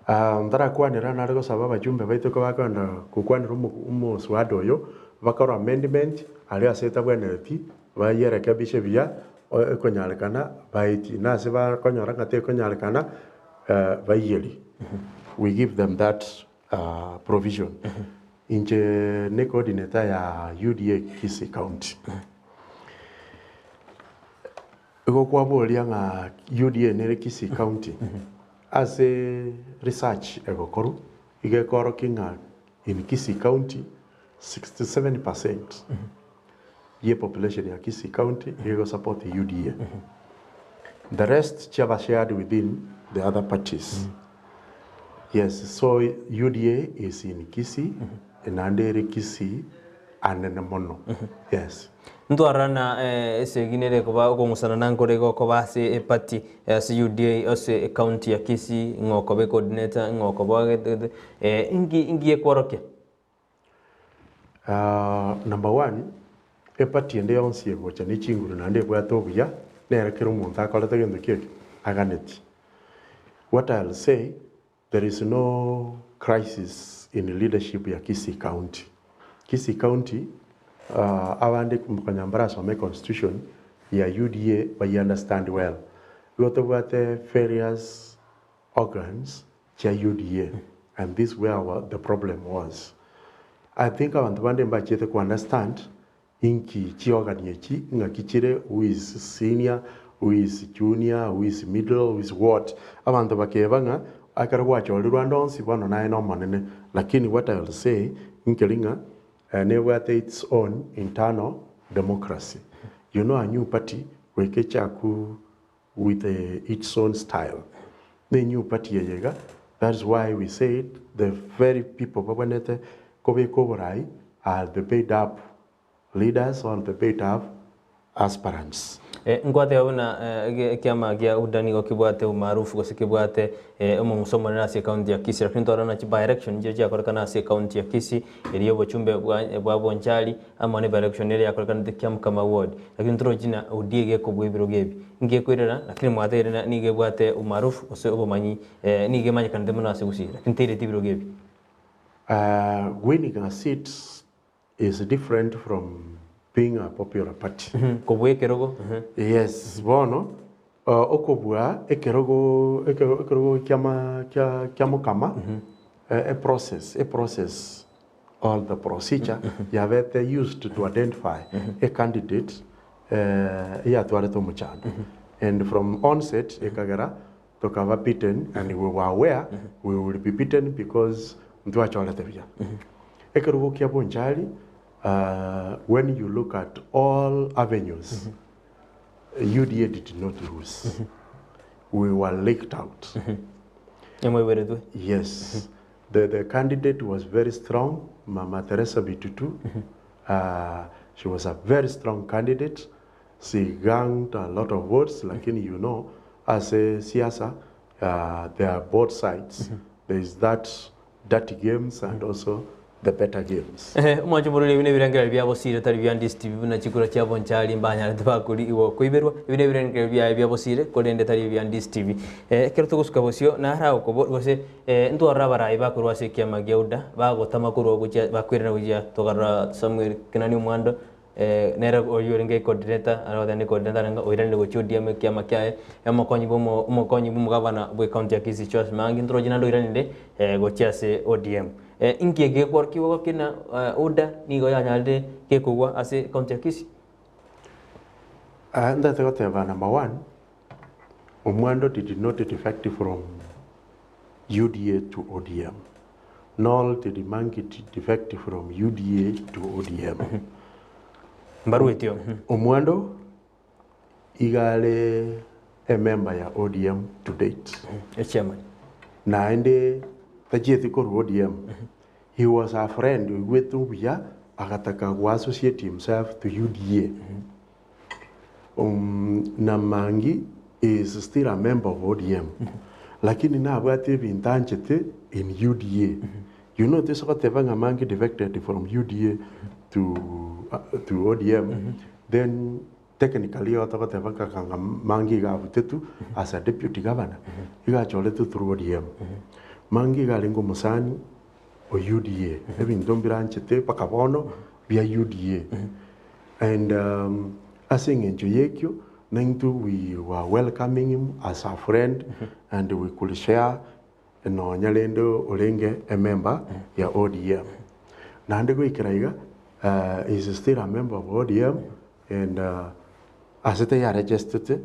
Ntarakwanera nare gosaba abachumbe baito ko bakogenda gokwanera omoswada oyo, bakore amendment aria ase etabwenereti, bayerekebishe buya, ekonyarekana baetie, na ase bakonyora ng'a tekonyarekana baiyerie. We give them that provision. Inche ne coordinator ya UDA Kisii County. Igo kwaboria ng'a UDA nere Kisii County, ase research egokorwa, iga ekorokia ng'a in Kisii County 67 percent ye population ya Kisii County iga ego support UDA. The rest chiaba shared within the other parties. Yes, so UDA is in Kisii, naende ere Kisii anene mono. Yes. Ntwarora na esegi nere ekoba okong'usana na nkore gokoba ase eparty ase UDA ase ecounty ya Kisii ng'a okoba ecoordinator ng'a okoba inki inki gekworokia? Number one, eparty ende yonsi egocha ne chinguru naende ebwate obuya, nere kera omonto akorete gento ki eke aganetie. What I'll say, there is no crisis in leadership ya Kisii County. Kisii County, abande konya mbarasome econstitution ya UDA bayi understand well. Igo tobwate various organs chia UDA and this where our the problem was. I think abanto bande mbachiete ko understand inki chiorgan echi ng'aki chire who is senior, who is junior, who is middle, who is what. Abanto bakeba ng'a ekero gwachorirwe ande onsi bono naye na omonene lakini what I will say nkeri ng'a nebwate its own internal democracy. You know a new party goika echaku with its own style. Ne new party eye iga, that is why we said the very people babwenerete kobeka oborai are the paid up leaders or the paid up aspirants. Nkwateba buna ekiama gia UDA nigo kebwate umaarufu gose kebwate omong'uso omonene ase ecounty ya Kisii lakini twarora ng'a chi by election nchiria chiakorekana ase ecounty ya Kisii eria obochumbe bwa Bonchari amo ne by election ere yakorekanete Kiamkama ward lakini torochi ng'a UDA egekobua ebirogo ebi. Ngekoirera, lakini mwateire ng'a nigo ebwate umaarufu gose obomanyi, nigo emanyekanete mono ase gusii, lakini teireti ebirogo ebi. Winning a seat is different from being a popular party. Kobua ekerogo. Yes, bono okobua ekerogo ekerogo kiama kia kia mokama, a process a process or the procedure yabete used to identify a candidate eyatwarete omochando and from onset ekagera tokaba beaten and we were aware we will be beaten because ntwachorete buya. Ekerogo kia Bonchari when you look at all avenues UDA did not lose. We were leaked out. Emweberetwe. Yes. The, the candidate was very strong, Mama Teresa Bitutu. She was a very strong candidate. She ganged a lot of votes, lakini you know, ase siasa, there are both sides. There is that dirty games and also the better games. Ehe, omwancho morore ebi nebirengererio bia bosire tari bia ndisiti buna chikura chia bonchari mbanyarete bakori igo koiberwa ebi nebirengererio biaye bia bosire korende tari ebia ndisiti ekero togosuka bosio nara okobo gose ntwarore abarai bakorwa ase ekiama gia UDA bagotama korwa gochia bakoirana gochia tokarora Samuel Kenani Omwando nere oyio orenge coordinator are goteba ne coordinator arenge oiranire gochia ODM ekiama kiaye omokonyi bwa omo omokonyi bwa omogabana bwa ecounty ya Kisii Joash Mangi ntoroche naende oiranire gochia ase ODM. Inki eke gekworokigwa gokina UDA nigo yanyarire gekogwa ase ecounty ya Kisii? Ntagete goteba number one, Omwando did not defect from UDA to ODM, nor did Mangi defect from UDA to ODM. Mbaruetio. Omwando iga are a member ya ODM to date. Echairman. Naende tachieti korwa ODM. He was a friend oigwete obuya agataka go associate himself to UDA. Na Mangi is still a member of ODM. Lakini nabwate ebinto anchete in UDA. You know toise goteba ng'a Mangi defected from UDA to to ODM, then technically igo togoteba kaka ng'a Mangi iga abutetwe as a deputy governor, iga achoretwe through ODM. Mange iga arenge omosani o UDA, ebinto mbiranchete mpaka bono bia UDA. And ase eng'encho y'ekio, naintwe we were welcoming him as a friend and we could share nonya rende orenge emember ya ODM. Naende goikera iga, he is still a member of ODM and ase taiyaregestete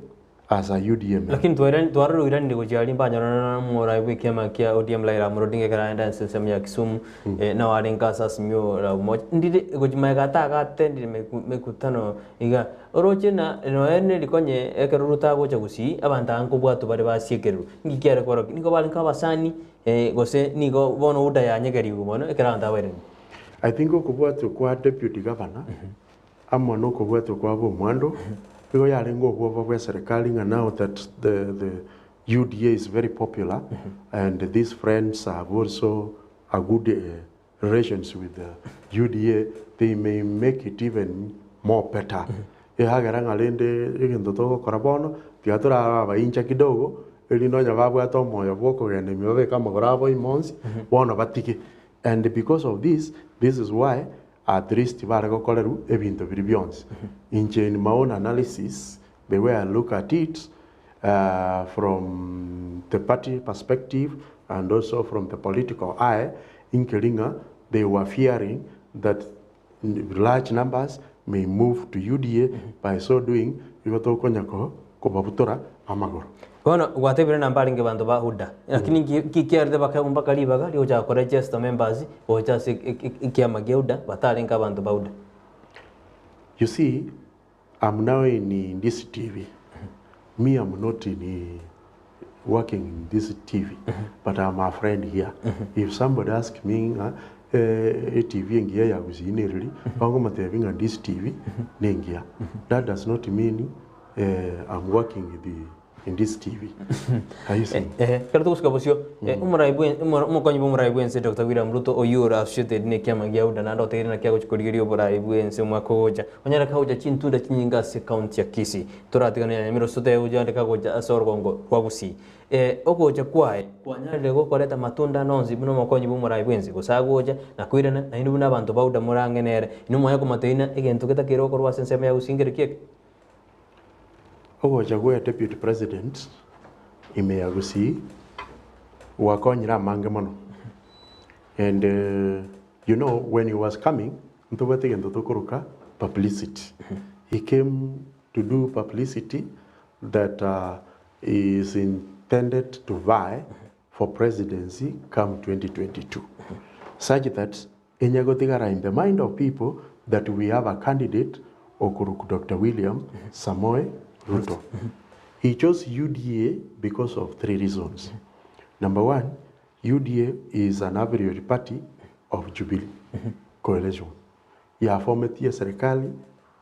as a UDA member. Lakini twairani twaroiranire gochia aria mbanyorana na omorai bw'ekiama kia ODM Raila Amolo Odinga ekero aenda ase ensemo ya Kisumu eh, nao arenge ase Azimio la Umoja. Ndire gochia magega atagatendire meku mekutano iga. Oroche na nonya ne rikonye ekero Ruto agocha gusii, abanto aba nkobwatwa bare basiekererwa. Inki kiare korokia? Nigo barenge abasani gose nigo bono UDA yanyegerigwe mono ekero abanto aba bairanire. I think okobwatwa kwa deputy governor amo nokobwatwa kwabo omwando, nigo yarenge obwoba bw'eserekari ng'a now that the the UDA is very popular and these friends have also a good relations with the UDA, they may make it even more better. Ekiagera ng'a rende egento togokora bono, tiga torabe abaincha kidogo, erinde onye babwate omoyo bw'okogenda ime babeke amagoro abo ime onsi, bono batige. And because of this, this is why At least bare gokorerwa ebinto biria bionsi. Inche in my own analysis, the way I look at it, from the party perspective and also from the political eye, inkeri ng'a they were fearing that large numbers may move to UDA, by so doing igo tokonya kobabutora amagoro. Bono gwatebire ng'a mbarenge abanto ba UDA, lakini nki nki kiarete bakaegwa mpaka ribaga rigochaka koregister members gocha ase ekiama kia UDA batarenge abanto ba UDA? You see, I'm now in this TV, me am not in working in this TV, but I'm a friend here. If somebody ask me ng'a eTV engiya ya Gusii nereri, bakomotebia ng'a this TV nengiya. That does not mean I'm working with the in this TV. Are you seeing? Ehe, ekero togosuka bosio, omorai bwe omokonyi bwa omorai bw'ense Doctor William Ruto oyio ore associated na ekiama gia UDA naende otegeire naki agochia korigereria oborai bw'ense omwaka ogocha, onyare kagocha chintunda chinyinge ase county ya Kisii. Toratigane na Nyamira gose totebe onyare kagocha ase orogongo rwa Gusii. Ogocha kwaye kwanyarire gokoreta amatunda ande onsi buna omokonyi bwa omorai bw'ense, gose agocha na koirana naende buna abanto ba UDA morang'e nere. Inwe mwanya komotebi ng'a egento getakeire gokorwa ase ensemo ya Gusii nkereki eke? Ogocha gwe deputy president ime ya Gusii gwakonyire amange mono and you know when he was coming ntobwate egento tokoroka publicity. He came to do publicity that he is intended to vie for presidency come 2022 such that Enye gotigara in the mind of people that we have a candidate okorokwa Doctor William Samoei Ruto. He chose UDA because of three reasons. Number one, UDA is an affiliate party of Jubilee coalition. Yafometie serikali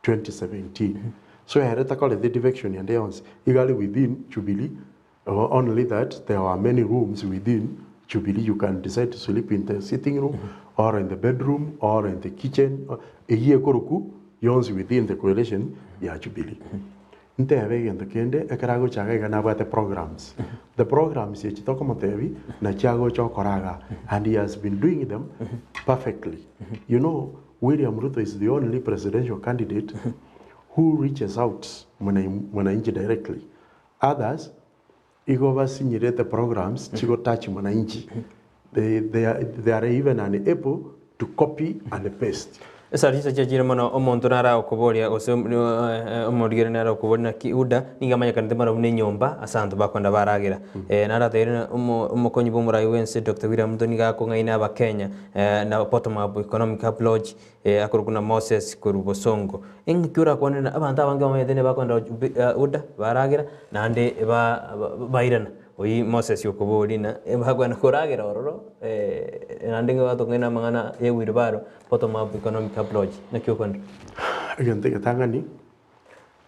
2017. So ere takoreti defection ende yonsi, iga are within Jubilee Only that there are many rooms within Jubilee you can decide to sleep in the sitting room or in the bedroom or in the kitchen eyio ekorokwa yonsi within the coalition ya Jubilee. Ntebe egento kende ekero agocha iga iga nabwate programs, the programs echi tokomotebia nachi agocha okora igaa and he has been doing them perfectly. You know William Ruto is the only presidential candidate who reaches out mwananchi directly. Others igo basinyirete programs chigo touch mwananchi they, they, are, they are even unable to copy and paste. Esari chinsa chiachire mono, omonto nare agokoboria, gose omorigereria nare agokoboria naki UDA nigo amanyekanete mono buna enyomba ase abanto bakoenda baragera. Nare atebirie ng'a omokonyi bw'omorai bw'ense Doctor William Ruto nigo akong'aina abakenya na bottom up economic approach Akorokwa na Moses korwa bosongo. Engaki orakwane na abanto abange bamanyete nigo bakoenda UDA baragera naende bairana. Oyio Moses okoboria ng'a bakoenda koragera ororo naende nigo batong'aina amang'ana ya wheelbarrow bottom up economic approach. Naki okoenda? Egento egetang'ani,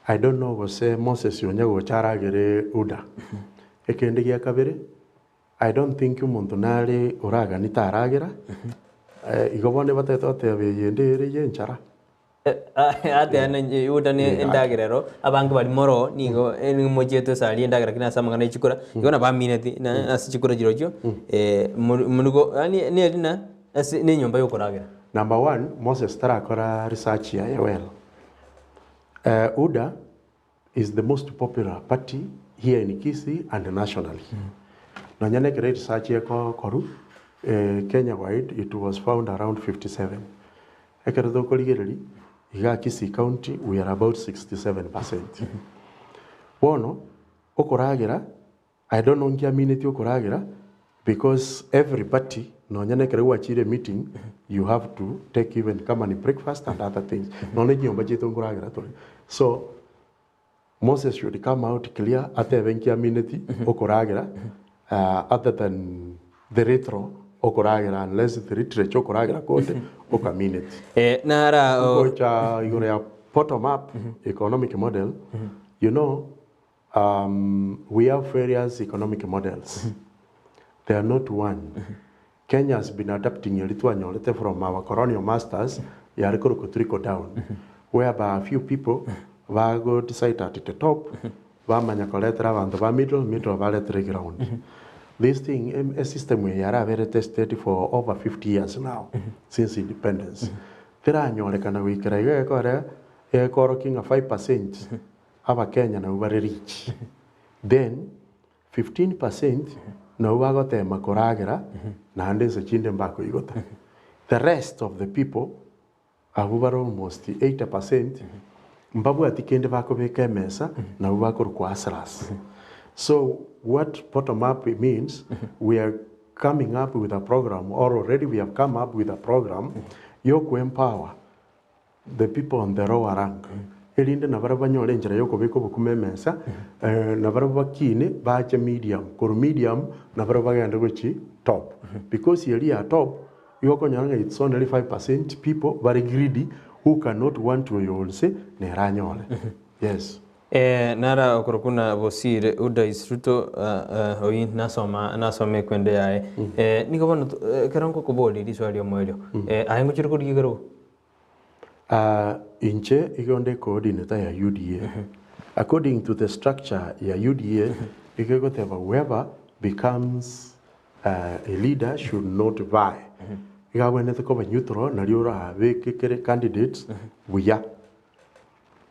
I don't know gose Moses onya gocha aragere UDA. Ekende gia kabere, I don't think omonto nare oragani taragera, igo bono ebatagete goteba eye ende ere ye enchara. Ate ane Yuda ne endagera ero, abange baria moroo nigo mochiete ase aria endagera lakini ase amang'ana ye chikura, igo nabamineti na ase chikura chirochio morigo yaani neri na ase ne enyomba yokoragera. Number one, Moses tarakora research yaye well. UDA is the most popular party here in Kisii and nationally. Nonya na ekero research egokorwa, Kenya wide it was found around 57. Ekero tokorigereria, igaa Kisii County we are about 67 percent. Bono, okoragera, I don't know nki aminetie okoragera, because every party nonya na ekero gwachire emeeting, you have to take even kama ni breakfast and other things. Nonya chinyomba chiaito nkoragera tore. So, Moses should come out clear atebe nki amineti okoragera other than the literal okoragera unless the literature okoragera konde okamineti. Eh, nara o- Gocha igoro ya bottom up economic model, you know um, we have various economic models. They are not one. Kenya has been adapting eria twanyorete from our colonial masters yare korokwa trickle down whereby a few people bago decide at the top bamanya koretera abanto ba middle, middle baretere ground. This thing e system eye yarabere tested for over 50 years now since independence. Teranyorekana goikera iga egekore egekorokia ng'a 5% abakenya nabwo bare rich then 15% nabwo bagotema koragera naende inse chinde mbakoigota. The rest of the people abwo bare almost 80% mbabwati kende bakobeka emesa nabwo bakorokwa hustlers. So what bottom up means we are coming up with a program or already we have come up with a program yo empower the people on the lower rank erinde nabarabwo banyore enchera ya okobeka obokima emesa nabarabwo bakine bache medium korwa medium nabarabwo bagende gochi top because eria ya top igo okonyora ng'a it's only 5% people bare greedy who cannot want oyo onse nere anyore yes. Nara okorokwa na Bosire Udais Ruto oyio nasoma nasoma ekwende yaye nigo bono ekero ngokoboria riswali riomoerio aye ngochire korigia ekerogo? Inche igo nde coordinator ya UDA. According to the structure ya UDA, igo egoteba whoever becomes a leader should not vie. Iga abwenerete koba neutral nario orabeke kere candidates buya.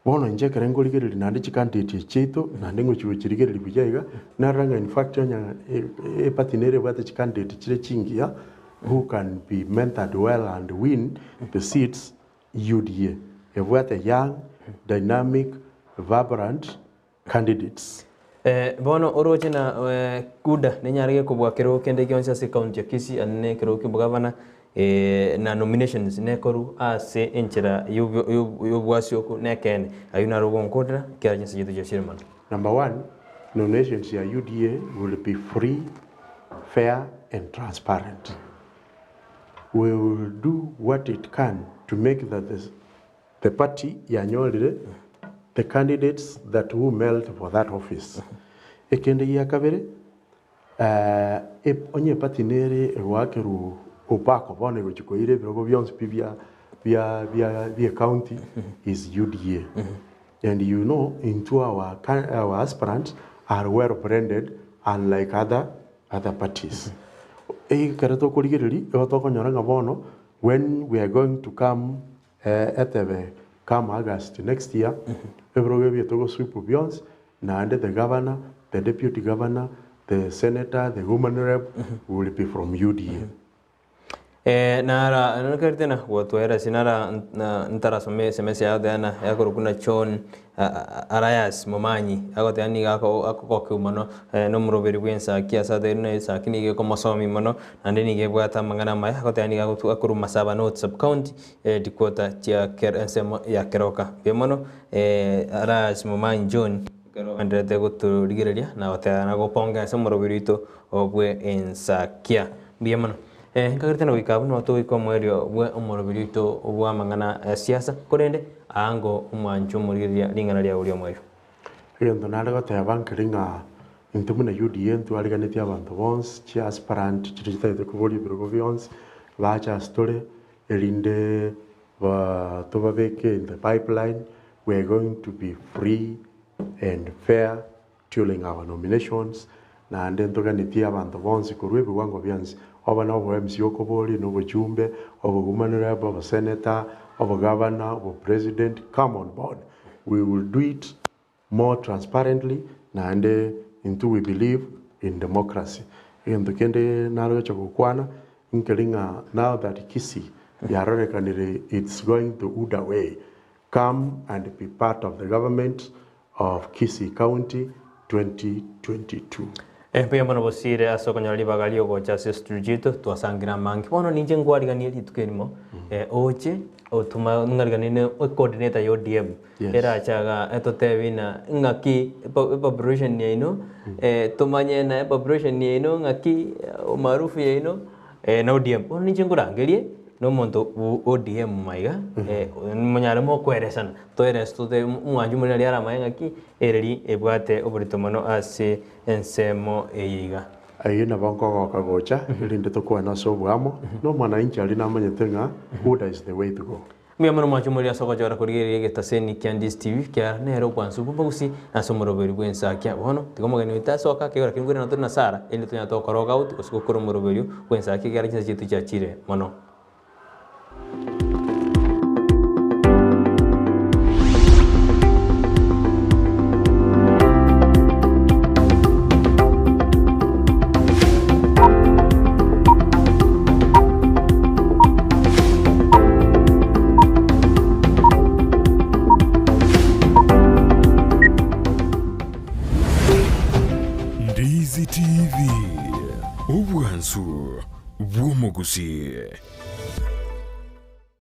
Bono inche ekere nkorigereria naende chicandidate echi chiaito, naende ngochi gochirigereria buya iga, narora ng'a in fact onye eparty nere ebwate chicandidate chire chingiya, who can be mentored well and win the seats, UDA. Ebwate young, dynamic, vibrant candidates. Bono oroche na UDA nenyare gekobua kerogo kende gionsi ase ekaunti ya Kisii ande ne ekerogo kia obogavana na nominations nekorwa ase enchera y'obwasi oku nekeene. Ayio naro ogonkorera ekiagera chinsa chiaito chiachire mono. Number one, nominations ya UDA will be free, fair and transparent. We will do what it can to make that the, the party yanyorire the candidates that who melt for that office. Ekende gia kabere, onye party nere egoakerwa opako bono egochi koira ebirogo bionsi pi bia bia bia bia county is UDA. And you know, into our, our aspirants are well branded unlike other other parties. Ekero tokorigereria, igo tokonyora ng'a bono, when we are going to come etebe come August next year, ebirogo ebio togosweep bionsi, naende the governor, the deputy governor, the senator, the woman rep will be from UDA. Nara nonekeri tena gotwera ase nara ntarasoma SMS yao tena yakorokwa na John Arias Momanyi agoteba nigo akogokiwa mono nomoroberi bwa ensaki ase atebirie buna ensaki nigo ekomosomi mono naende nigo ebwate amang'ana amaya agoteba nigo akorwa Masaba North Sub County headquarter chia ensemo ya Keroka. Mbuya mono Arias Momanyi John ekero oendererete gotorigereria na goteba na gopongesa ase omoroberi oito obwe ensakia. Mbuya mono. Nkagerete na goika abwo nabo togoika omoerio bwe omoroberi oito bwa amang'ana ya siasa, korende aango omwancho omorigereria ring'ana riago ri'omoerio. Egento nare goteba nkeri ng'a intwe buna UDA ntwariganetie abanto bonsi, chiaspirant chiria chitagete koboria ebirogo bionsi, bache ase tore, erinde. Ba tobabeke in the pipeline, we are going to be free and fair during our nominations, naende ntoganetie abanto bonsi korwa ebiwango bionsi, obe na obo MC okoboria, na obochumbe, obowoman rep, obosenator, obogavana, obopresident, come on board, we will do it more transparently naende intwe we believe in democracy. Egento kende naroche gokwana nkeri ng'a now that Kisii yarorekanire it's going to UDA way, come and be part of the government of Kisii County 2022. Mbuya mono Bosire ase okonyora ribaga riogocha ase estudio chiaito twasangire amange. Bono ninche nkwariganie rituko erimo oche otuma ng'ariganerie ne ecoordinator ya ODM Yes. erache igaa etotebie ng'a ng'aki epopulation yaino tomanye ng'a epopulation yaino ng'aki umaarufu yaino na ODM. Bono ninche nkorangerie na omonto bwa ODM maiga monyare mokoeresana toerese totebi omwanchi omonene aria aramanye ng'aki ereri ebwate oborito mono ase ensemo eye iga. Ayio nabo nkogoka gocha, erinde tokwane ase oboamo, na omwananchi aria namanyete ng'a UDA is the way to go. Mbuya mono mwanche omoriri ase ogochora korigereria egetaseni kia Ndizi TV kiara nere obwansu bw'omogusi na ase omoroberi bw'ensakia. Bono tiga omogeni oito asoke akegora keri nkoirana tore na Sarah erinde tonyare togokora log out gose gokora omoroberio bw'ensakia ekiagera chinsa chiaito chiachire mono. Ndizi TV, obwansu bw'omogusii.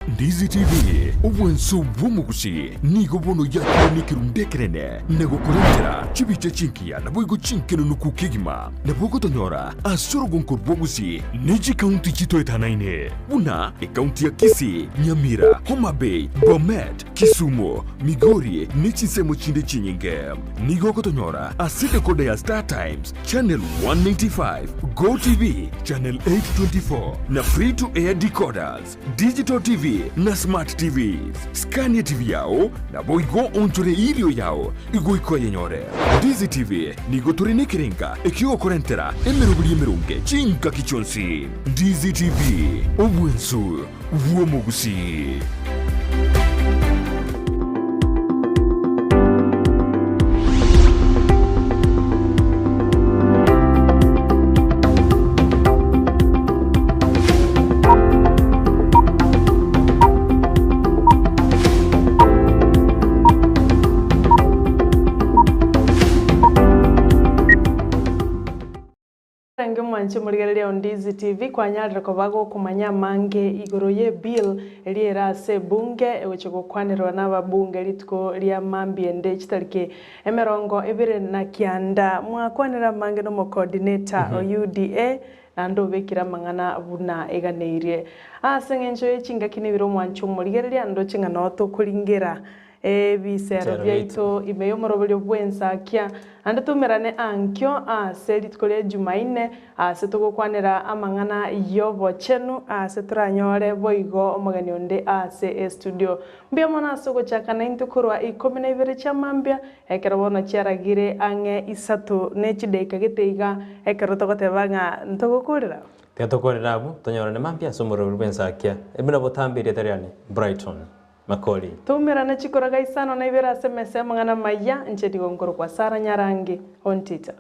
Ndizi TV, obwansu bw'omogusii, nigo bono yakire nekerundu ekenene na gokorentera chibicha chingiya naboigo chinkenunuku kegima. Nabo ogotonyora ase orogonko rwa Gusii ne chikaunti chitoetanaine buna ekaunti ya Kisii, Nyamira, Homa Bay, Bomet, Kisumu, Migori ne chinsemo chinde chinyinge. Nigo ogotonyora ase decoder ya Star Times channel 195, Go TV channel 824 na free to air decoders, Digital TV na Smart TVs. Scania TV yao naboigo onchore irio yao igoika oyenyore. Ndizi TV nigo tore nekerenga ekiogokorentera emeroberi emeronge chingaki chionsi. Ndizi TV, obwensu bw'omogusii. Renge omwanche omorigereria o Ndizi TV kwanyarire koba gokomanya amange igoro ye bill eria ere ase ebunge egochia gokwanerwa na ababunge rituko ria mambia ende chitariki emerongo ebere na kianda. Mwakwanera amange na omocoordinator o UDA naende obekire amang'ana buna eganeirie. Ase eng'encho ye chingaki na ebire omwanche omorigereria ndoche ng'a noo tokoringera Ebisero biaito ime y'omoroberio bw'ensakia, naende toumerane ankio ase rituko ria Jumaine, aase togokwanera amang'ana y'obochenu, aase toranyore boigo omogeni onde ase estudio. Mbuya mono ase ogochaka naintwe korwa ikomi na ibere chia mambia, ekero bono chiaragire ang'e isato ne chidaika gete iga, ekero togoteba ng'a ntogokorera. Tiga tokorere abwo, tonyorane mambia ase omoroberio bw'ensakia, buna botambe erieta riane, Brighton. Makori. Toumerane chikoraga isano na ibere ase emesa y'amang'ana amaya, inche nigo nkorokwa Sara Nyarangi Ontita.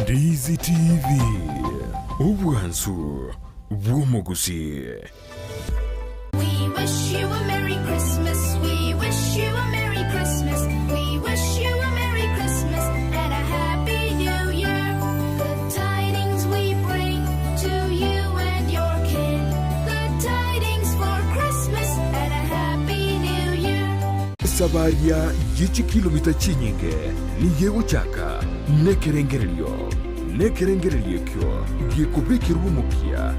Ndizi TV, obwansu bw'omogusii. We wish you a Merry Christmas. We wish you a Merry Christmas. We wish you a Merry Christmas. Esabaria ye chikilomita chinyinge nigo egochaka nekerengererio, nekerengererio ekio gekobekerwa omokia.